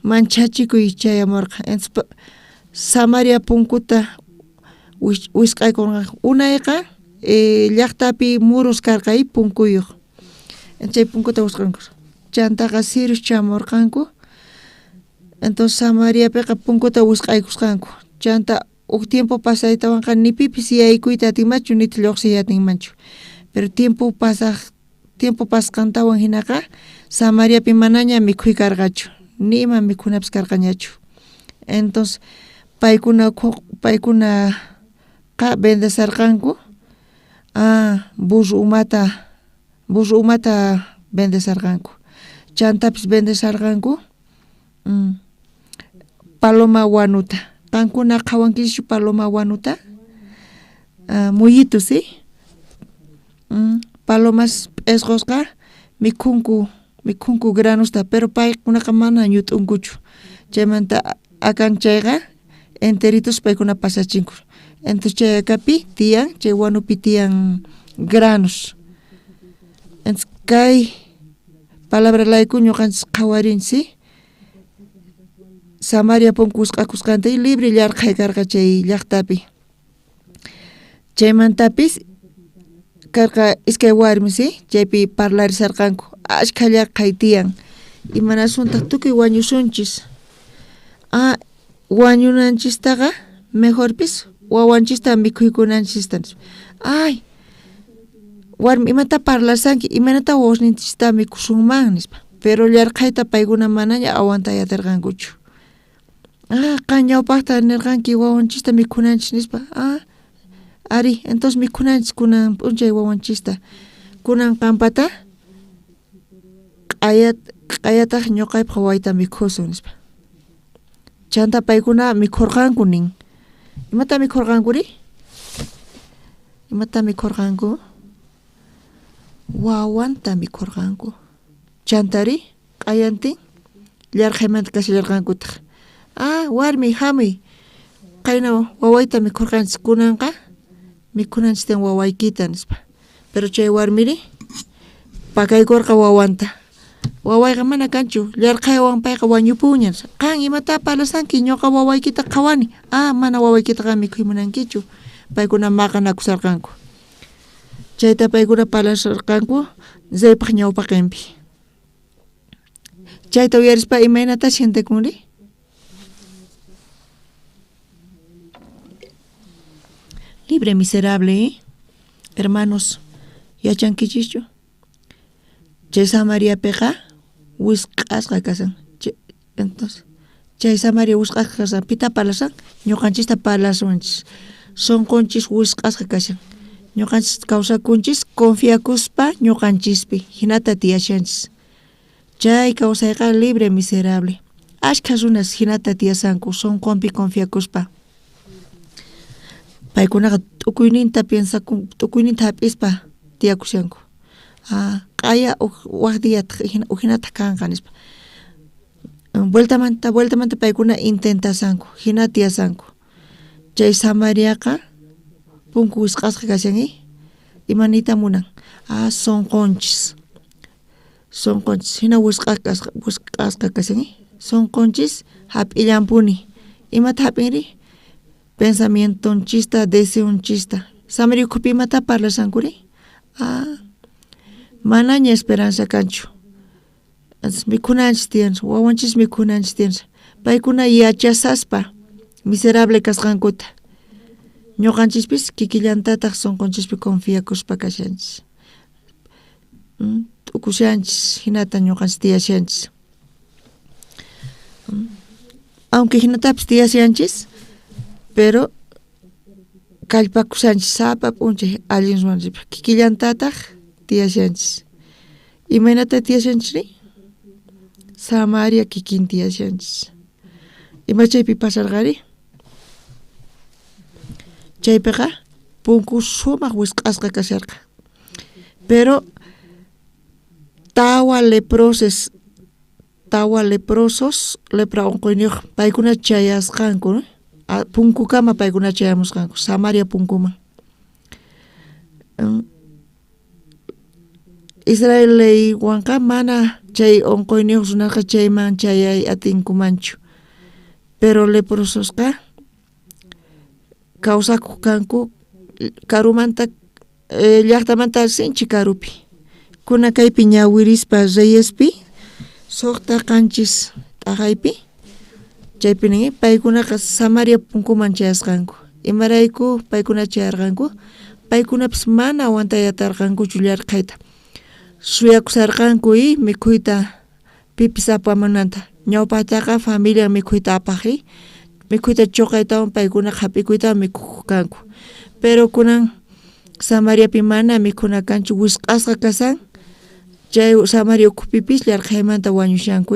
Speaker 6: manchachikuy chayamurqa. Samaria punkuta wisq'aykurqanku. Unayqa llaqtapi muros karqa punkuyuq. Chay punkuta wisq'anku. Chantaqa sirios chamurqanku. Entonces Samariapiqa punkuta wisq'aykusqanku. Chanta uj tiempo pasaytawanqa ni pipis yaykuyta atinmanchu nitaq lluqsiyta atinmanchu. Pero tiempo pasqantawan hinaqa Samariapi manaña mikhuy karqachu, ni ima mikhunapis karqañachu. Entonces paykunaqa bendesarqanku burro umata bendesarqanku. Chantapis bendesarqanku paloma wanuta. Qankuna qhawankichischu paloma wanuta? Muyitu, ¿sí? Palomas p'esqosqa mikhunku granosta, pero paykunaqa mana ñut'unkuchu. Chaymanta akan chayqa enteritos paykuna pasachinku. Entonces chay akapi tiyan, chay wanupi tiyan granos. Entonces kay palabralayku ñuqanchis qhawarinchis, ¿sí? Samaria punku wisq'akusqanta libre llarqhay karqa chay llaqtapi. Chaymantapis karqa iskay warmis, ¿sí? Chaypi parlarisarqanku. Ashkha llaqhay tiyan. Imanasuntaq tukuy wañusunchis. Ah, wañunanchistaqa mejorpis wawanchista mikhuykunanchista. Ay, warmi imata parlasanki, imanata wawasninchista mikhusunman, nispa. Pero llarqhayta paykuna manaña aguantay atirqankuchu. Ah, qan ñawpaqta nirqanki wawanchista mikhunanchis, nispa. Ah, ari, entonces mikhunanchis kunan p'unchay wawanchista. Kunan qanpata q'ayataq ñuqaypaq wawayta mikhusun, nispa. Chanta paykuna mikhurqanku nin. Imata mikhurqankuri? Imata mikhurqanku? Wawanta mikhurqanku. Chantari q'ayantin llarqhaymanta kashallarqankutaq. Ah, warmi hamuy, qayna wawayta mikhurqanchis, kunanqa mikhunanchis wawaykita, nispa. Pero chay warmiri pakaykurqa wawanta. Wawayqa mana kanchu, llarqhaywan payqa wañupunña. Qan imata parlasanki, ñuqa wawaykita qhawani. Ah, mana wawaykitaqa mikhuy munankichu. Paykuna maqanakusarqanku. Chayta paykuna parlasarqanku reypaq ñawpaqinpi. Chayta uyarispa imaynata sientekunri? Libre miserable, ¿eh? Hermanos, yachankichischu? Chay Samariapiqa wisq'asqa kashan. Entonces, chay Samaria wisq'asqa kashan, pita parlasan? Ñuqanchista parlasunchis. Sunqunchis wisq'asqa kashan. Ñuqanchis kawsakunchis confiakuspa ñuqanchispi, hinata tiyashanchis. Chay kawsayqa libre miserable. Ashkha runas hinata tiyasanku sunqunpi confiakuspa. Paykunaqa tukuyninta piensakun, tukuyninta hap'ispa tiyakushanku. Ah, q'aya waj diyataq ujinataq kanqa nispa. Vueltamanta vueltamanta paykuna intentasanku, hina tiyasanku. Chay Samariaqa punku wisq'asqa kashan, ¿eh? Ima niyta munan? Ah, sunqunchis. Sunqunchis hina wisq'asqa kashan, ¿eh? Sunqunchis hap'illanpuni. Imata hap'inri? Pensamientonchista, deseonchista. Samaria ukhupi imata parlasankuri? Ah, manaña esperanza kanchu. Mikhunanchis tiyan, wawanchis mikhunanchis tiyan. Paykuna yachasaspa miserable kasqankuta. Ñuqanchispis kikillantataq sunqunchishpi confiakuspa kashanchis. T'ukushanchis, hinata ñuqanchis tiyashanchis. Aunque hinatapis tiyashanchis, pero kallpakushanchis sapa p'unchay allin ruwananchikpaq kikillantataq tiyashanchis. Imaynata tiyashanchikri? Samaria kikin tiyashanchis. Ima chaypi pasarqari? Chaypiqa punku sumaq wisq'asqa kasharqa. Pero tawa leproses tawa leprosos lepra unquyniyuq paykuna chayasqanku, punkukama paykuna chayamusqanku Samaria punkuman. Israel leywanqa mana chay unquyniyuq runaqa chayman chayay atinkumanchu. Pero leprososqa kawsakuq kanku karumanta llaqtamanta sinchi karupi. Kuna kaypi ñawirispa Reyespi suqta qanchis t'aqaypi chaypi nin paykunaqa Samaria punkuman chayasqanku. Imarayku paykuna chayarqanku? Paykunapis mana aguantay atarqankuchu llarqhayta. Suyakusharqanku y mikhuyta pipis apamunanta. Ñawpaqtaqa familia mikhuyta apaq, mikhuyta chuqaytawan paykunaqa hap'ikuytawan mikhuq kanku. Pero kunan Samariapi mana mikhuna kanchu, wisq'asqa kashan. Chay Samaria ukhupipis llarqhaymanta wañushanku.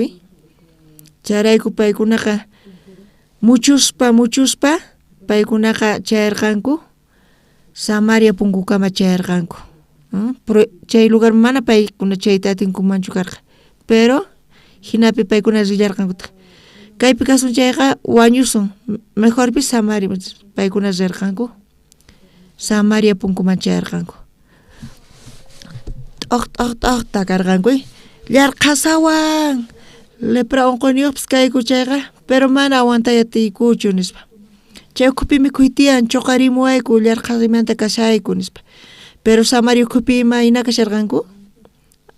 Speaker 6: Chayrayku paykunaqa muchuspa muchuspa paykunaqa chayarqanku Samaria punkukama chayarqanku. Chay lugar mana paykuna chayta atinkumanchu karqa. Pero hinapi paykuna rillarqankutaq. Kaypi kasun chayqa wañusun, mejorpis Samaria paykuna rirqanku. Samaria punkuman chayarqanku. T'oq t'oq t'oq takarqanku, llarqhasawan lepra unquyniyuqpis kayku chayqa, pero mana aguantay atiykuchu nispa. Chay ukhupi mikhuy tiyan, chuqarimuwayku llarqhaymanta kashayku nispa. Pero Samaria ukhupi imayna kasharqanku?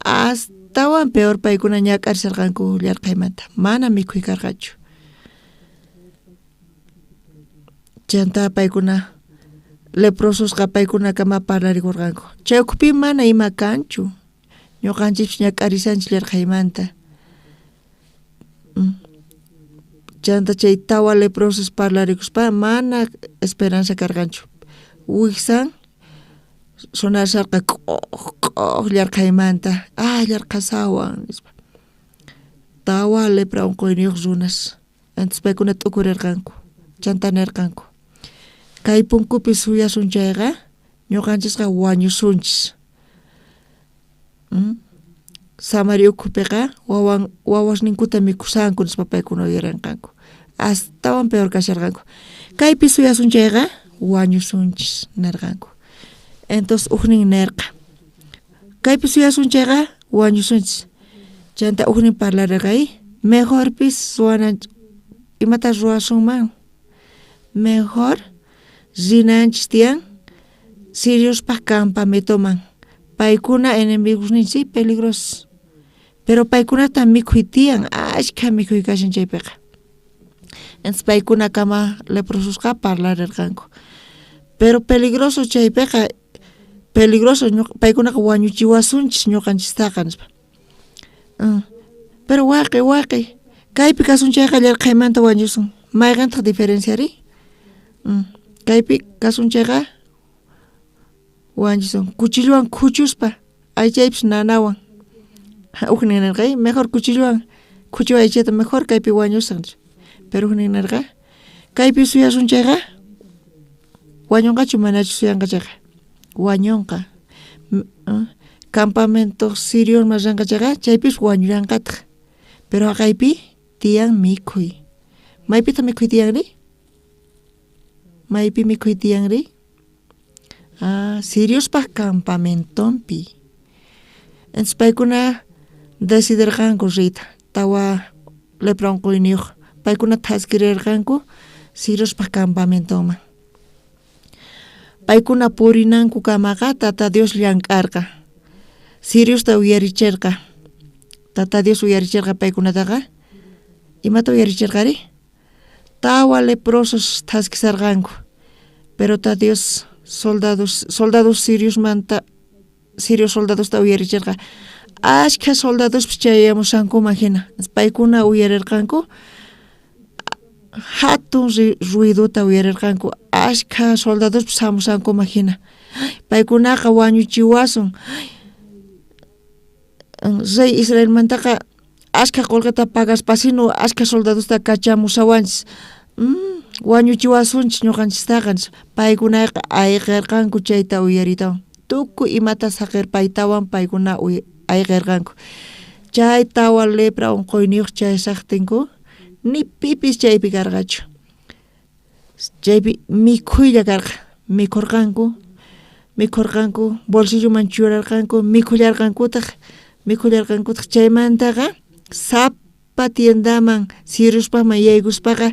Speaker 6: Astawan peor paykuna ñak'arisharqanku llarqhaymanta, mana mikhuy karqachu. Chantá paykuna leprososqa paykunakama parlarikurqanku. Chay ukhupi mana ima kanchu. Ñuqanchikpis ñak'arishanchik llarqhaymanta. Chanta chay tawa leprosos parlarikuspa mana esperanza karqanchu. Wiksan sonasharqa k'uj k'uj llarqhaymanta, ah llarqhasawan nispa. Tawa lepra unquyniyuq runas. Entonces paykuna t'ukurirqanku. Chanta nirqanku, kay punkupi suyasun chayqa ñuqanchisqa wañusunchis. Samaria ukhupiqa wawan wawasninkuta mikhusanku nispa paykuna uyarinqanku. Astawan peor kasharqanku. Kaypi suyasun chayqa wañusunchis nirqanku. Entonces ujnin nirqa, kaypi suyasun chayqa wañusunchis. Chanta ujnin parlarirqa, mejorpis ruwanan imata ruwasunman? Mejor rinanchis tiyan siriospaj campamentoman. Paykuna enemigosninchis peligrosos. Pero paykunata mikhuy tiyan, ashkha mikhuy kashan chaypiqa. Entonces paykunakama leprososqa parlarerqanku. Pero peligroso chaypiqa, peligroso paykunaqa wañuchiwasunchis ñuqanchistaqa nispa. Pero waqi waqi, kaypi kasun chayqa yarqhaymanta wañusun. Mayqintaq diferenciari? Kaypi kasun chayqa wañusun. Cuchillowan khuchuspa aychaypis nanawan. Ujnin nerqa, mejor cuchillowan khuchu aychata mejor kaypi wañusaj nispa. Pero ujnin nerqa, kaypi suyasun chayqa wañunqachu manachu suyanqa chayqa wañunqa. Campamento siriosman rinqa chayqa chaypis wañullanqataj. Pero jaqaypi tiyan mikhuy. Maypitaq mikhuy tiyanri? Maypi mikhuy tiyanri? Ah, siriospaj campamentonpi. Entonces paykuna decidirqanku riyta tawa lepra unquyniyuq. Paykuna thaskirirqanku siriospaj campamentonman. Paykuna purinankukamaqa Tata Dios llank'arqa. Siriosta uyaricherqa. Tata Dios uyaricherqa paykunataqa. Imata uyaricherqari? Tawa leprosos thaskisarqanku. Pero Tata Dios soldados soldados siriosmanta sirio soldadosta uyaricherqa. Ashkha soldadospis chayamushankuman jina. Paykuna uyarerqanku jatun ruidota uyarerqanku. Ashkha soldadospis jamushankuman jina. Paykunaqa wañuchiwasun. Rey Israelmantaqa ashkha qolqeta pagaspasino ashkha soldadosta kachamushawanchis. Wañuchiwasunchis ñuqanchistaqa nispa. Paykunaqa ayqerqanku chayta uyariytawan. Tukuy imata saqerpaytawan paykuna ayqerqanku. Chay tawa lepra unquyniyuq chayashajtinku ni pipis chaypi karqachu. Chaypi mikhuylla karqa. Mikhurqanku, mikhurqanku, bolsilloman churarqanku, mikhullarqankutaq, mikhullarqankutaq. Chaymantaqa sapa tiendaman siriospajman yaykuspaqa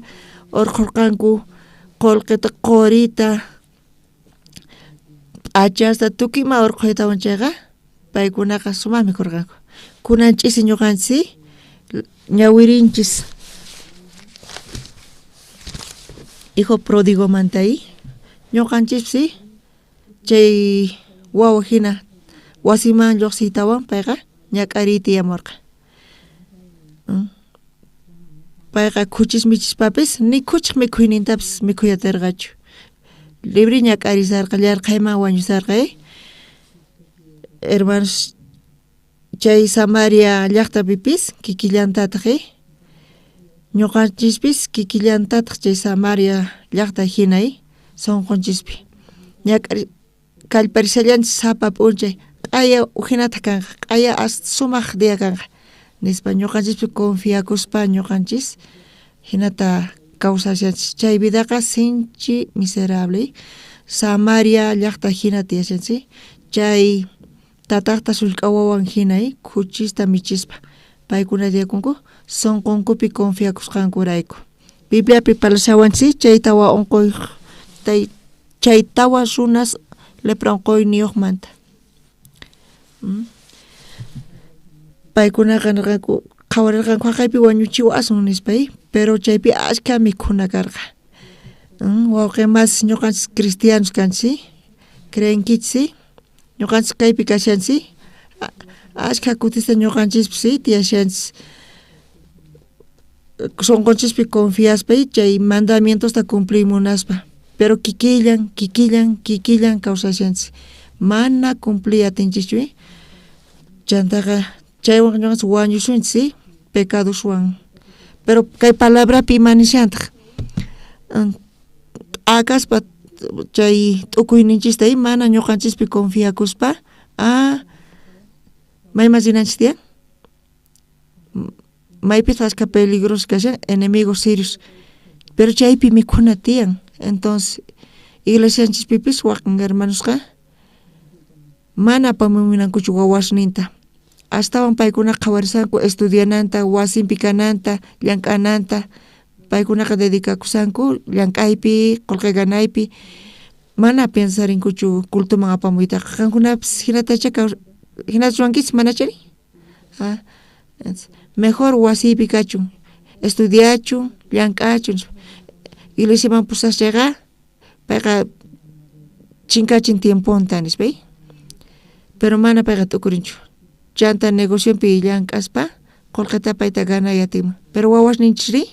Speaker 6: urqhurqanku qolqeta, qorita, p'achasta, tukuy ima urqhuytawan chayqa paykunaqa sumaj mikhurqanku. Kunan ch'isi ñuqanchis ñawirinchis hijo pródigomanta ñuqanchispis chay wawa jina wasiman lluqsiytawan payqa ñak'ariy tiyamurqa. Payqa khuchis michispapis ni khuchej mikhuynintapis mikhuy aterqachu. Libre ñak'arisarqa, yarqhayman wañusarqa. Hermanos, chay Samaria llaqtapipis kikillantataq ñuqanchispis kikillantataq chay Samaria llaqta jina sunqunchispi ñak'ari kallparishallanchis sapa p'unchay q'aya ujinataq kanqa, q'aya as sumaq día kanqa nispa ñuqanchispi confiakuspa ñuqanchis jinata kawsashanchis. Chay vidaqa sinchi miserable. Samaria llaqta jina tiyashanchis. Chay tatajta sullk'a wawan jina khuchista michispa paykuna tiyakunku sunqunkupi confiakusqankurayku. Bibliapi parlashawanchis chay tawa unquy chay tawa runas lepra unquyniyuqmanta. Paykunaqa nirqanku qhawarirqanku jaqaypi wañuchiwasun nispa pero chaypi ashkha mikhuna karqa. Wawqi masis ñuqanchis cristianos kanchis creenkichis ñuqanchis kaypi kashanchis ashkha kutista ñuqanchispis tiyashanchis sunqunchispi confiaspa chay mandamientosta cumpliy munaspa pero kikillan kikillan kikillan kawsashanchis mana cumpliy atinchischu chantaqa chaywan ñuqanchis wañusunchis pecadoswan. Pero kay palabrapi ima nishantaq t'akaspa chay t'ukuyninchista mana ñuqanchispi confiakuspa mayman rinanchis tiyan maypitaq ashkha peligroso kashan enemigos sirios pero chaypi mikhuna tiyan. Entonces iglesianchispipis wakin hermanosqa mana apamunankuchu wawasninta. Astawan paykuna qhawarisanku estudiananta, wasinpi kananta, llank'ananta. Paykunaqa dedicakusanku llank'aypi, qolqe ganaypi. Mana pensarinkuchu cultoman apamuytaqa. Qankunapis hinatacha hinata ruwankichis manachari? Mejor wasiypi kachun, estudiachun, llank'achun. Iglesiaman pusas chayqa payqa chinkachin tiemponta nispa, pero mana payqa t'ukurinchu. Chanta negocionpi llank'aspa qolqeta payta ganay atinman. Pero wawasninchikri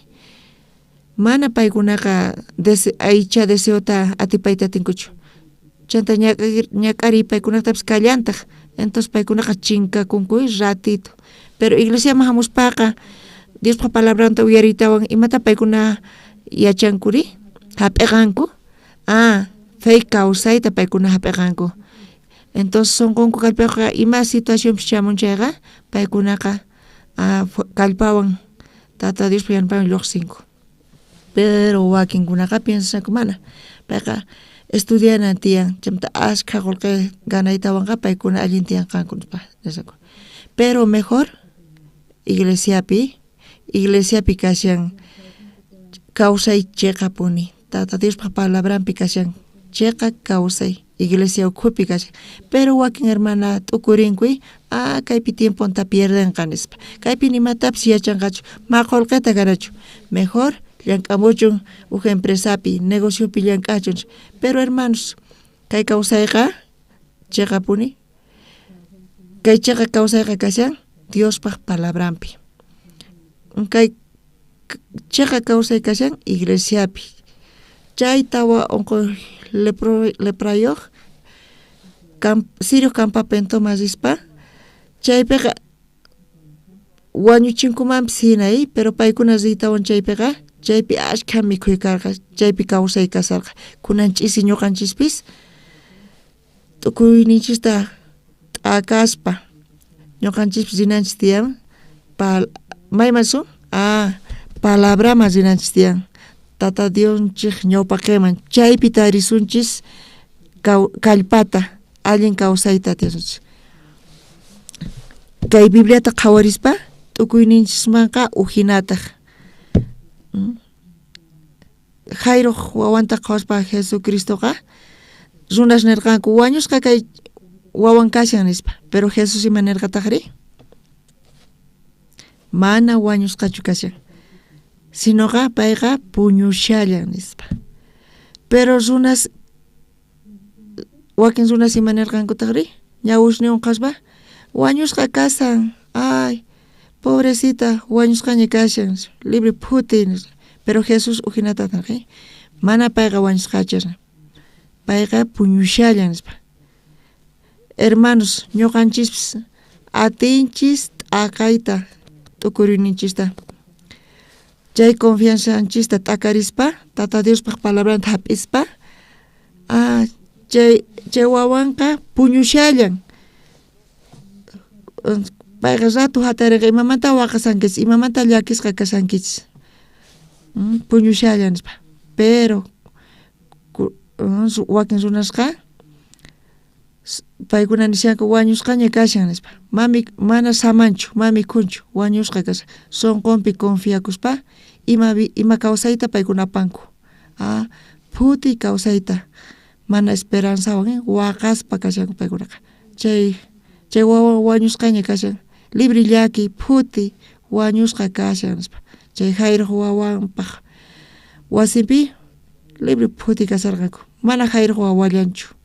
Speaker 6: mana paykunaqa aycha deseota atipayta atinkuchu. Chanta ñak'ariy paykunatapis kallantaq. Entonces paykunaqa chinkakunku ratito. Pero iglesiaman hamuspaqa Diospa palabranta uyariytawan imata paykuna yachankuri hap'iqanku. Ah, fe kawsayta paykuna hap'iqanku. Entonces sunqunku kallpaqa ima situacionpis chamun chayqa paykunaqa kallpawan Tata Diospa yanapaywan lluqsinku. Pero wakinkunaqa piensanku mana payqa estudianan tiyan chaymanta ashkha qullqi ganaytawanqa paykuna allin tiyanqanku nispa nisqanku. Pero mejor iglesiapi iglesiapi kashan kawsay chiqapuni Tata Diospa palabranpi kashan chiqa kawsay iglesia ukhupi kashan. Pero wakin hermana t'ukurinkuy ah kaypi tiemponta pierdenqa nispa kaypi ni imatapis yachanqachu ma qullqita ganachu mejor llank'amuchun uj empresapi negociopi llank'achun. Pero hermanos kay kawsayqa chiqapuni kay chiqa kawsayqa kashan Diospaj palabranpi. Kay chiqa kawsay kashan iglesiapi. Chay tawa unquy leprayoj Sirio campamentoman rispa chaypiqa wañuchinkumanpis hina pero paykuna riytawan chaypiqa chaypi ashkha mikhuy karqa chaypi kawsay kasarqa. Kunan ch'isi ñuqanchispis t'ukuyninchista t'akaspa ñuqanchispis rinanchis tiyan mayman risun ah palabraman rinanchis tiyan Tata Diosnchej ñawpaqenman chaypi tarisunchis kallpata allin kawsayta atisunchis. Kay Bibliata qhawarispa t'ukuyninchismanqa ujinataj. Jairoj wawanta qhawaspa Jesucristoqa runas nerqanku wañusqa kay wawan kashan nispa. Pero Jesús ima nerqatajri? Mana wañusqachu kashan, sinoqa payqa puñushallan nispa. Pero runas wakin runas ima nerqankutajri? Ñawusniwan qhaspa wañusqa kashan, ay pobrecita wañusqaña kashan, libre phuti nispa. Pero Jesús ujinata nerqa, mana payqa wañusqachu, payqa puñushallan nispa. Hermanos, ñuqanchispis atinchis t'aqayta t'ukuriyninchista. Chay confianzanchista t'akarispa, Tata Diospaj palabranta hap'ispa, ah, chay chay wawanqa puñushallan. Payqa rato hatariqa imamanta waqasankichis, imamanta llakisqa kashankichis. Puñushallan nispa. Pero wakin runasqa paykuna nishanku wañusqaña kashan nispa. Mami mana samanchu, ma mikhunchu, wañusqa kashan. Sunqunpi confiakuspa ima ima kawsayta paykuna apanku. Ah, phuti kawsayta mana esperanzawan waqaspa kashanku paykunaqa. Chay chay wawan wañusqaña kashan, libre llaki phuti wañusqa kashan nispa. Chay Jairoj wawanpaj wasinpi libre phuti kasharqanku, mana Jairoj wawallanchu.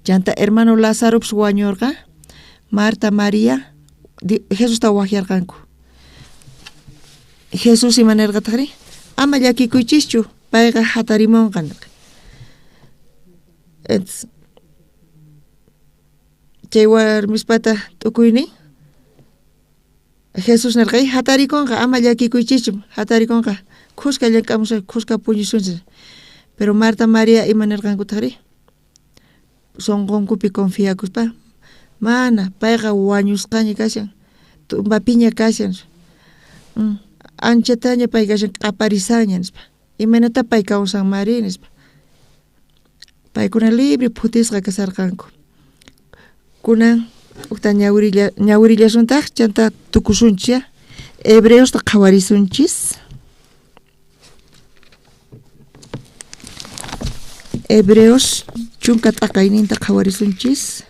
Speaker 6: Chanta hermano Lazaropis wañurqa, Marta, María Jesusta wajyarqanku. Jesús ima nerqatajri? Ama llakikuychischu, payqa hatarimunqa nirqa. Entonces, chay warmispata t'ukuynin Jesús nerqa, hatarikunqa, ama llakikuychischu, hatarikunqa, khuska llank'amusun, khuska puñusunchis. Pero Marta, María ima nerqankutajri? Sunqunkupi confiakuspa, mana, payqa wañusqaña kashan, tumbapiña kashan, anchataña pay kashan, q'aparisanña nispa. Imaynata pay kawsanmari nispa. Paykuna libre phutisqa kasarqanku. Kunan ujta ñawirillasuntaq chanta tukusunchis ya. Hebreosta qhawarisunchis. Hebreos chunka t'aqayninta qhawarisunchis.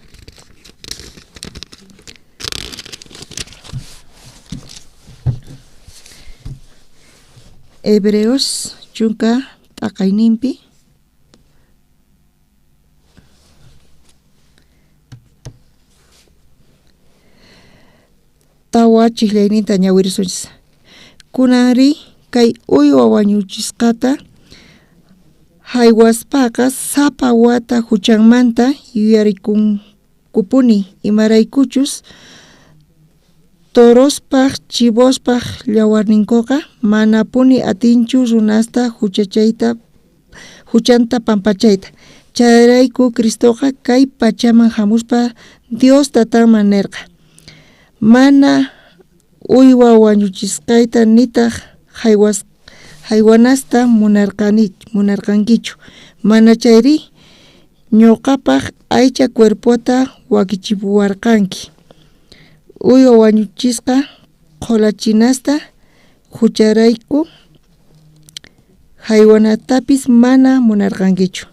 Speaker 6: Hebreos chunka t'aqayninpi. Tawa chijllayninta ñawirisunchis. Kunanri kay uywa wañuchisqata haywaspaqa sapa wata huchanmanta yuyarikunkupuni imaraykuchus torospaj chivospaj llawarninkuqa manapuni atinchu runasta huchachayta huchanta pampachayta. Chayrayku Cristoqa kay pachaman hamuspa Dios tatanman nerqa mana uywa wañuchisqayta nitaq haywanasta munarqankichu mana chayri ñuqapaq aycha cuerpota wakichipuwarqanki uywa wañuchisqa qhulachinasta hucharayku haywanatapis mana munarqankichu.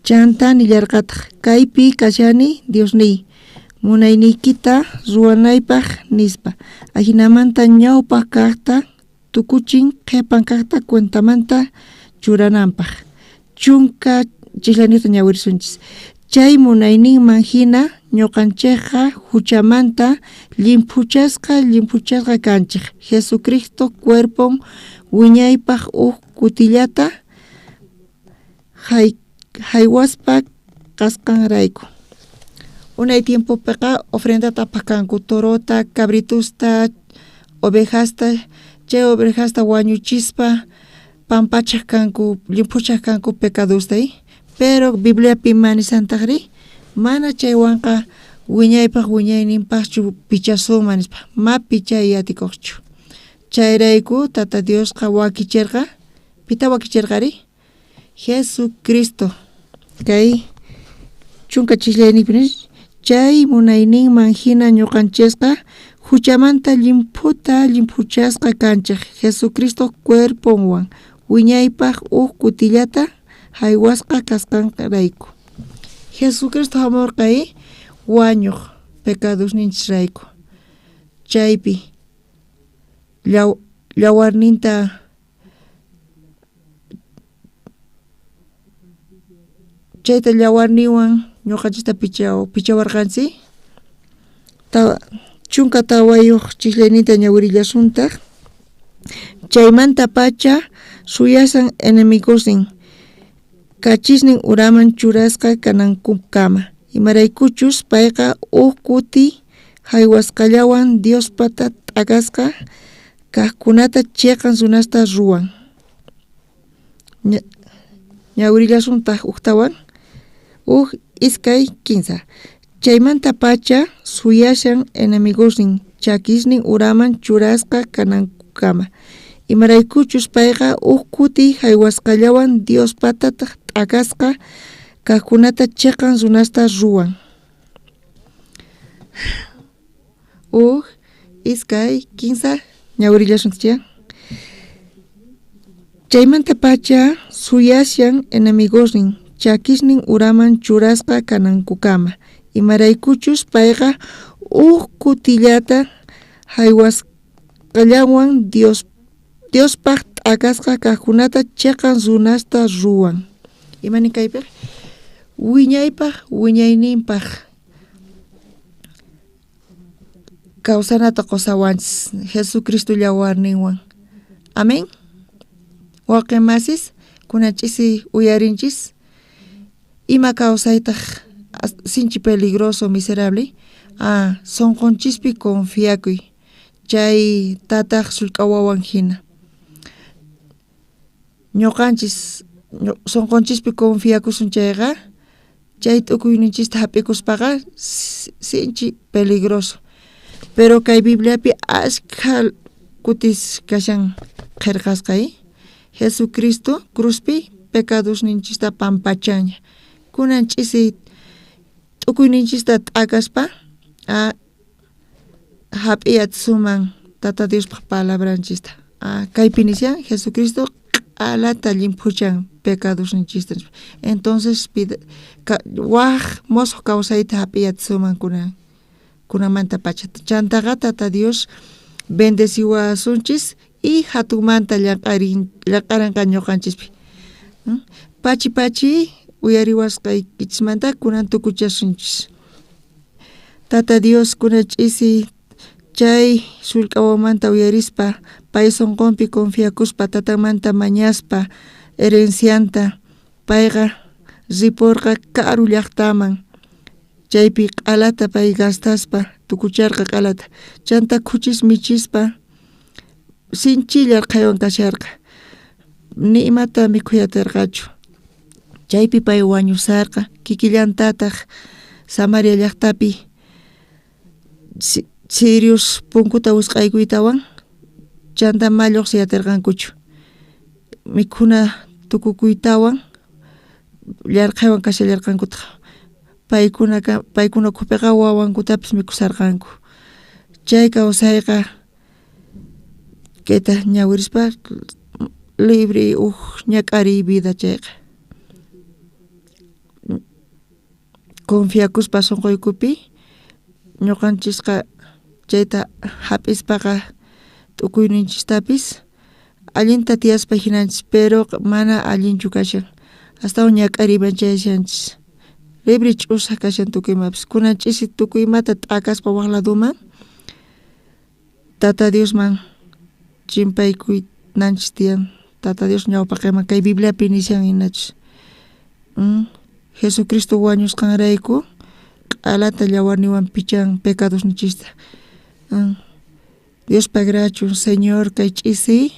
Speaker 6: Chanta nillarqataq kaypi kashani Diosniy munayniykita ruwanaypaq nispa ajinamanta ñawpaq kaqta tukuchin qhipan kaqta cuentamanta churananpaq chunka chijlaniyta ñawirisunchis chay munayninman hina ñuqanchikqa huchamanta llimphuchasqa kanchik Jesucristo cuerpon wiñaypaq uj kutillata haywaspa kasqanrayku. Unay tiempopiqa ofrendata apaq kanku torota, cabritusta, ovejasta, chay ovejasta wañuchispa pampachaq kanku, llimphuchaq kanku pecadosta, pero Bibliapi ima nisantaqri mana chaywanqa wiñaypaq wiñayninpaqchu pichasunman nispa, ma pichay atikuqchu. Chayrayku Tata Diosqa wakichirqa, pita wakichirqari? Jesucristo. Kay chunka chijllayninpi chay munayninman hina ñuqanchisqa huchamanta llimphuta llimphuchasqa kanchik Jesucristo cuerponwan wiñaypaq uj kutillata haywasqa kasqanrayku. Jesucristo hamurqa wañuq pecadosninchisrayku chaypi llawarninta chayta llawarninwan ñuqanchista pichawarqanchik 14 chijllayninta ñawirillasuntaq chaymantapacha suyasan enemigosnin kachisnin uraman churasqa kanankukama imaraykuchus payqa uj kuti haywasqallawan Diospata t'akasqa kaqkunata chiqan runasta ruwan. Ñawirillasuntaq ujtawan uj iskay kinsa chaymantapacha suyashan enemigosnin chakisnin uraman churasqa kanankukama imaraykuchus payqa uj kuti haywasqallawan Diospata t'akasqa kaqkunata chiqan runasta ruwan. Uj iskay kinsa ñawirillasunchik. Chaymantapacha suyashan enemigosnin chakisnin uraman churasqa kanankukama imaraykuchus payqa uj kutillata haywasqallawan Diospaq t'akasqa kaqkunata chiqan runasta ruwan. Imanin kaypiq? Wiñaypaq wiñayninpaq kawsanata qusawanchis Jesucristo llawarninwan. Amén. Wawqi masis kunan ch'isi uyarinchis ima kawsaytaq sinchi peligroso miserable sunqunchispi confiakuy chay tataq sullk'a wawan hina ñuqanchis sunqunchispi confiakusun chayqa chay t'ukuyninchista hap'ikuspaqa sinchi peligroso pero kay Bibliapi ashkha kutis kashan qhirqasqa Jesucristo cruzpi pecadosninchista pampachanña kunan ch'isi t'ukuyninchista t'akaspa hap'iyatsuman Tata Diospaq palabranchista kaypi nishan Jesucristo q'alata llimphuchan Pecadosninchista. Entonces waj mosoj kawsayta hap'iyatisuman kunamanta pacha. Chantaqa Tata Dios bendeciwasunchis y hatunmanta llank'arinqa ñuqanchispi. Pachi pachi uyariwasqaykichismanta kunan tukuchasunchis. Tata Dios kunan ch'isi chay sullk'awamanta uyarispa pay sunqunpi confiakuspa tatanmanta mañaspa herencianta payqa riporqa karu llaqtaman chaypi q'alata pay gastaspa tukucharqa q'alata chanta khuchis michispa sinchi yarqhaywan kasharqa ni imata mikhuyatarqachu chaypi pay wañusarqa kikillantataq Samaria llaqtapi sirios punkuta wisq'aykuytawan chanta ma lluqsiyatarqankuchu mikhuna tukukuytawan yarqhaywan kashallarqankutaq paykuna ukhupiqa wawankutapis mikhusarqanku chay kawsayqa kayta ñawirispa libre uj ñak'ariy vida chayqa confiakuspa sunquykupi ñuqanchisqa chayta hap'ispaqa t'ukuyninchistapis allinta tiyaspa jinanchis pero mana allinchu kashan astawan ñak'ariyman chayashanchis libre ch'usaq kashan tukuy imapis kunan ch'isi tukuy imata t'akaspa waj ladoman Tata Diosman chimpaykunanchis tiyan Tata Dios ñawpaqenman kay Bibliapi nishan jinachus Jesucristo wañusqanrayku q'alata llawarniwan pichan pecadosninchista Dios pagrachun Señor kay ch'isi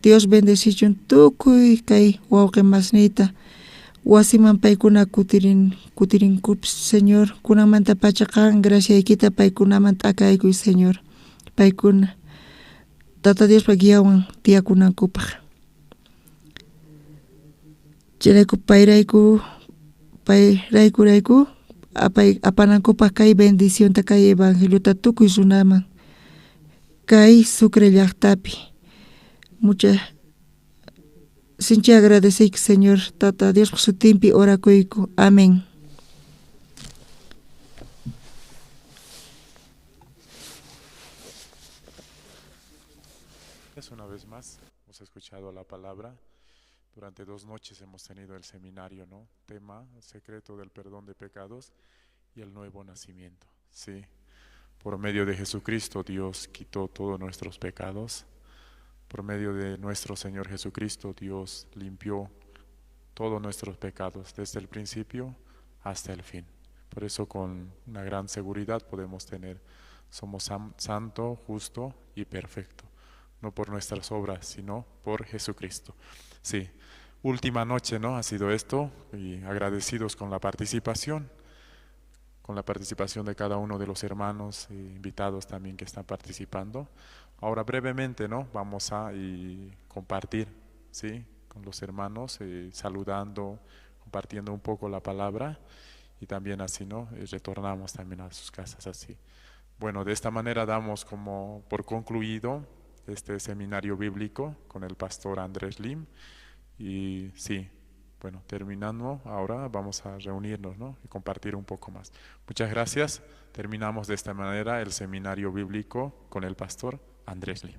Speaker 6: Dios bendecichun tukuy kay wawqi masniyta wasiman paykuna kutirinkupis Señor kunanmanta pacha qan graciaykita paykunaman t'akaykuy Señor paykuna Tata Diospa guiawan tiyakunankupaq chayrayku payrayku rayku apanankupaq kay bendicionta kay evangeliota tukuy runaman kay Sucre llaqtapi mucha sinchi agradeceyki Señor Tata Diospa sutinpi orakuyku amén.
Speaker 4: Una vez más hemos escuchado la palabra. Durante 2 noches hemos tenido el seminario, ¿no? Tema, secreto del perdón de pecados y el nuevo nacimiento, ¿sí? Por medio de Jesucristo, Dios quitó todos nuestros pecados. Por medio de nuestro Señor Jesucristo, Dios limpió todos nuestros pecados desde el principio hasta el fin. Por eso con una gran seguridad podemos tener, somos santo, justo y perfecto. No por nuestras obras, sino por Jesucristo. Sí, última noche, ¿no? Ha sido esto y agradecidos con la participación de cada uno de los hermanos e invitados también que están participando. Ahora brevemente, ¿no? Vamos a compartir, ¿sí? Con los hermanos, saludando, compartiendo un poco la palabra y también así, ¿no? Y retornamos también a sus casas así. Bueno, de esta manera damos como por concluido este seminario bíblico con el pastor Andrés Lim. Y sí, bueno, terminando ahora vamos a reunirnos, ¿no? Y compartir un poco más. Muchas gracias. Terminamos de esta manera el seminario bíblico con el pastor Andrés Lim.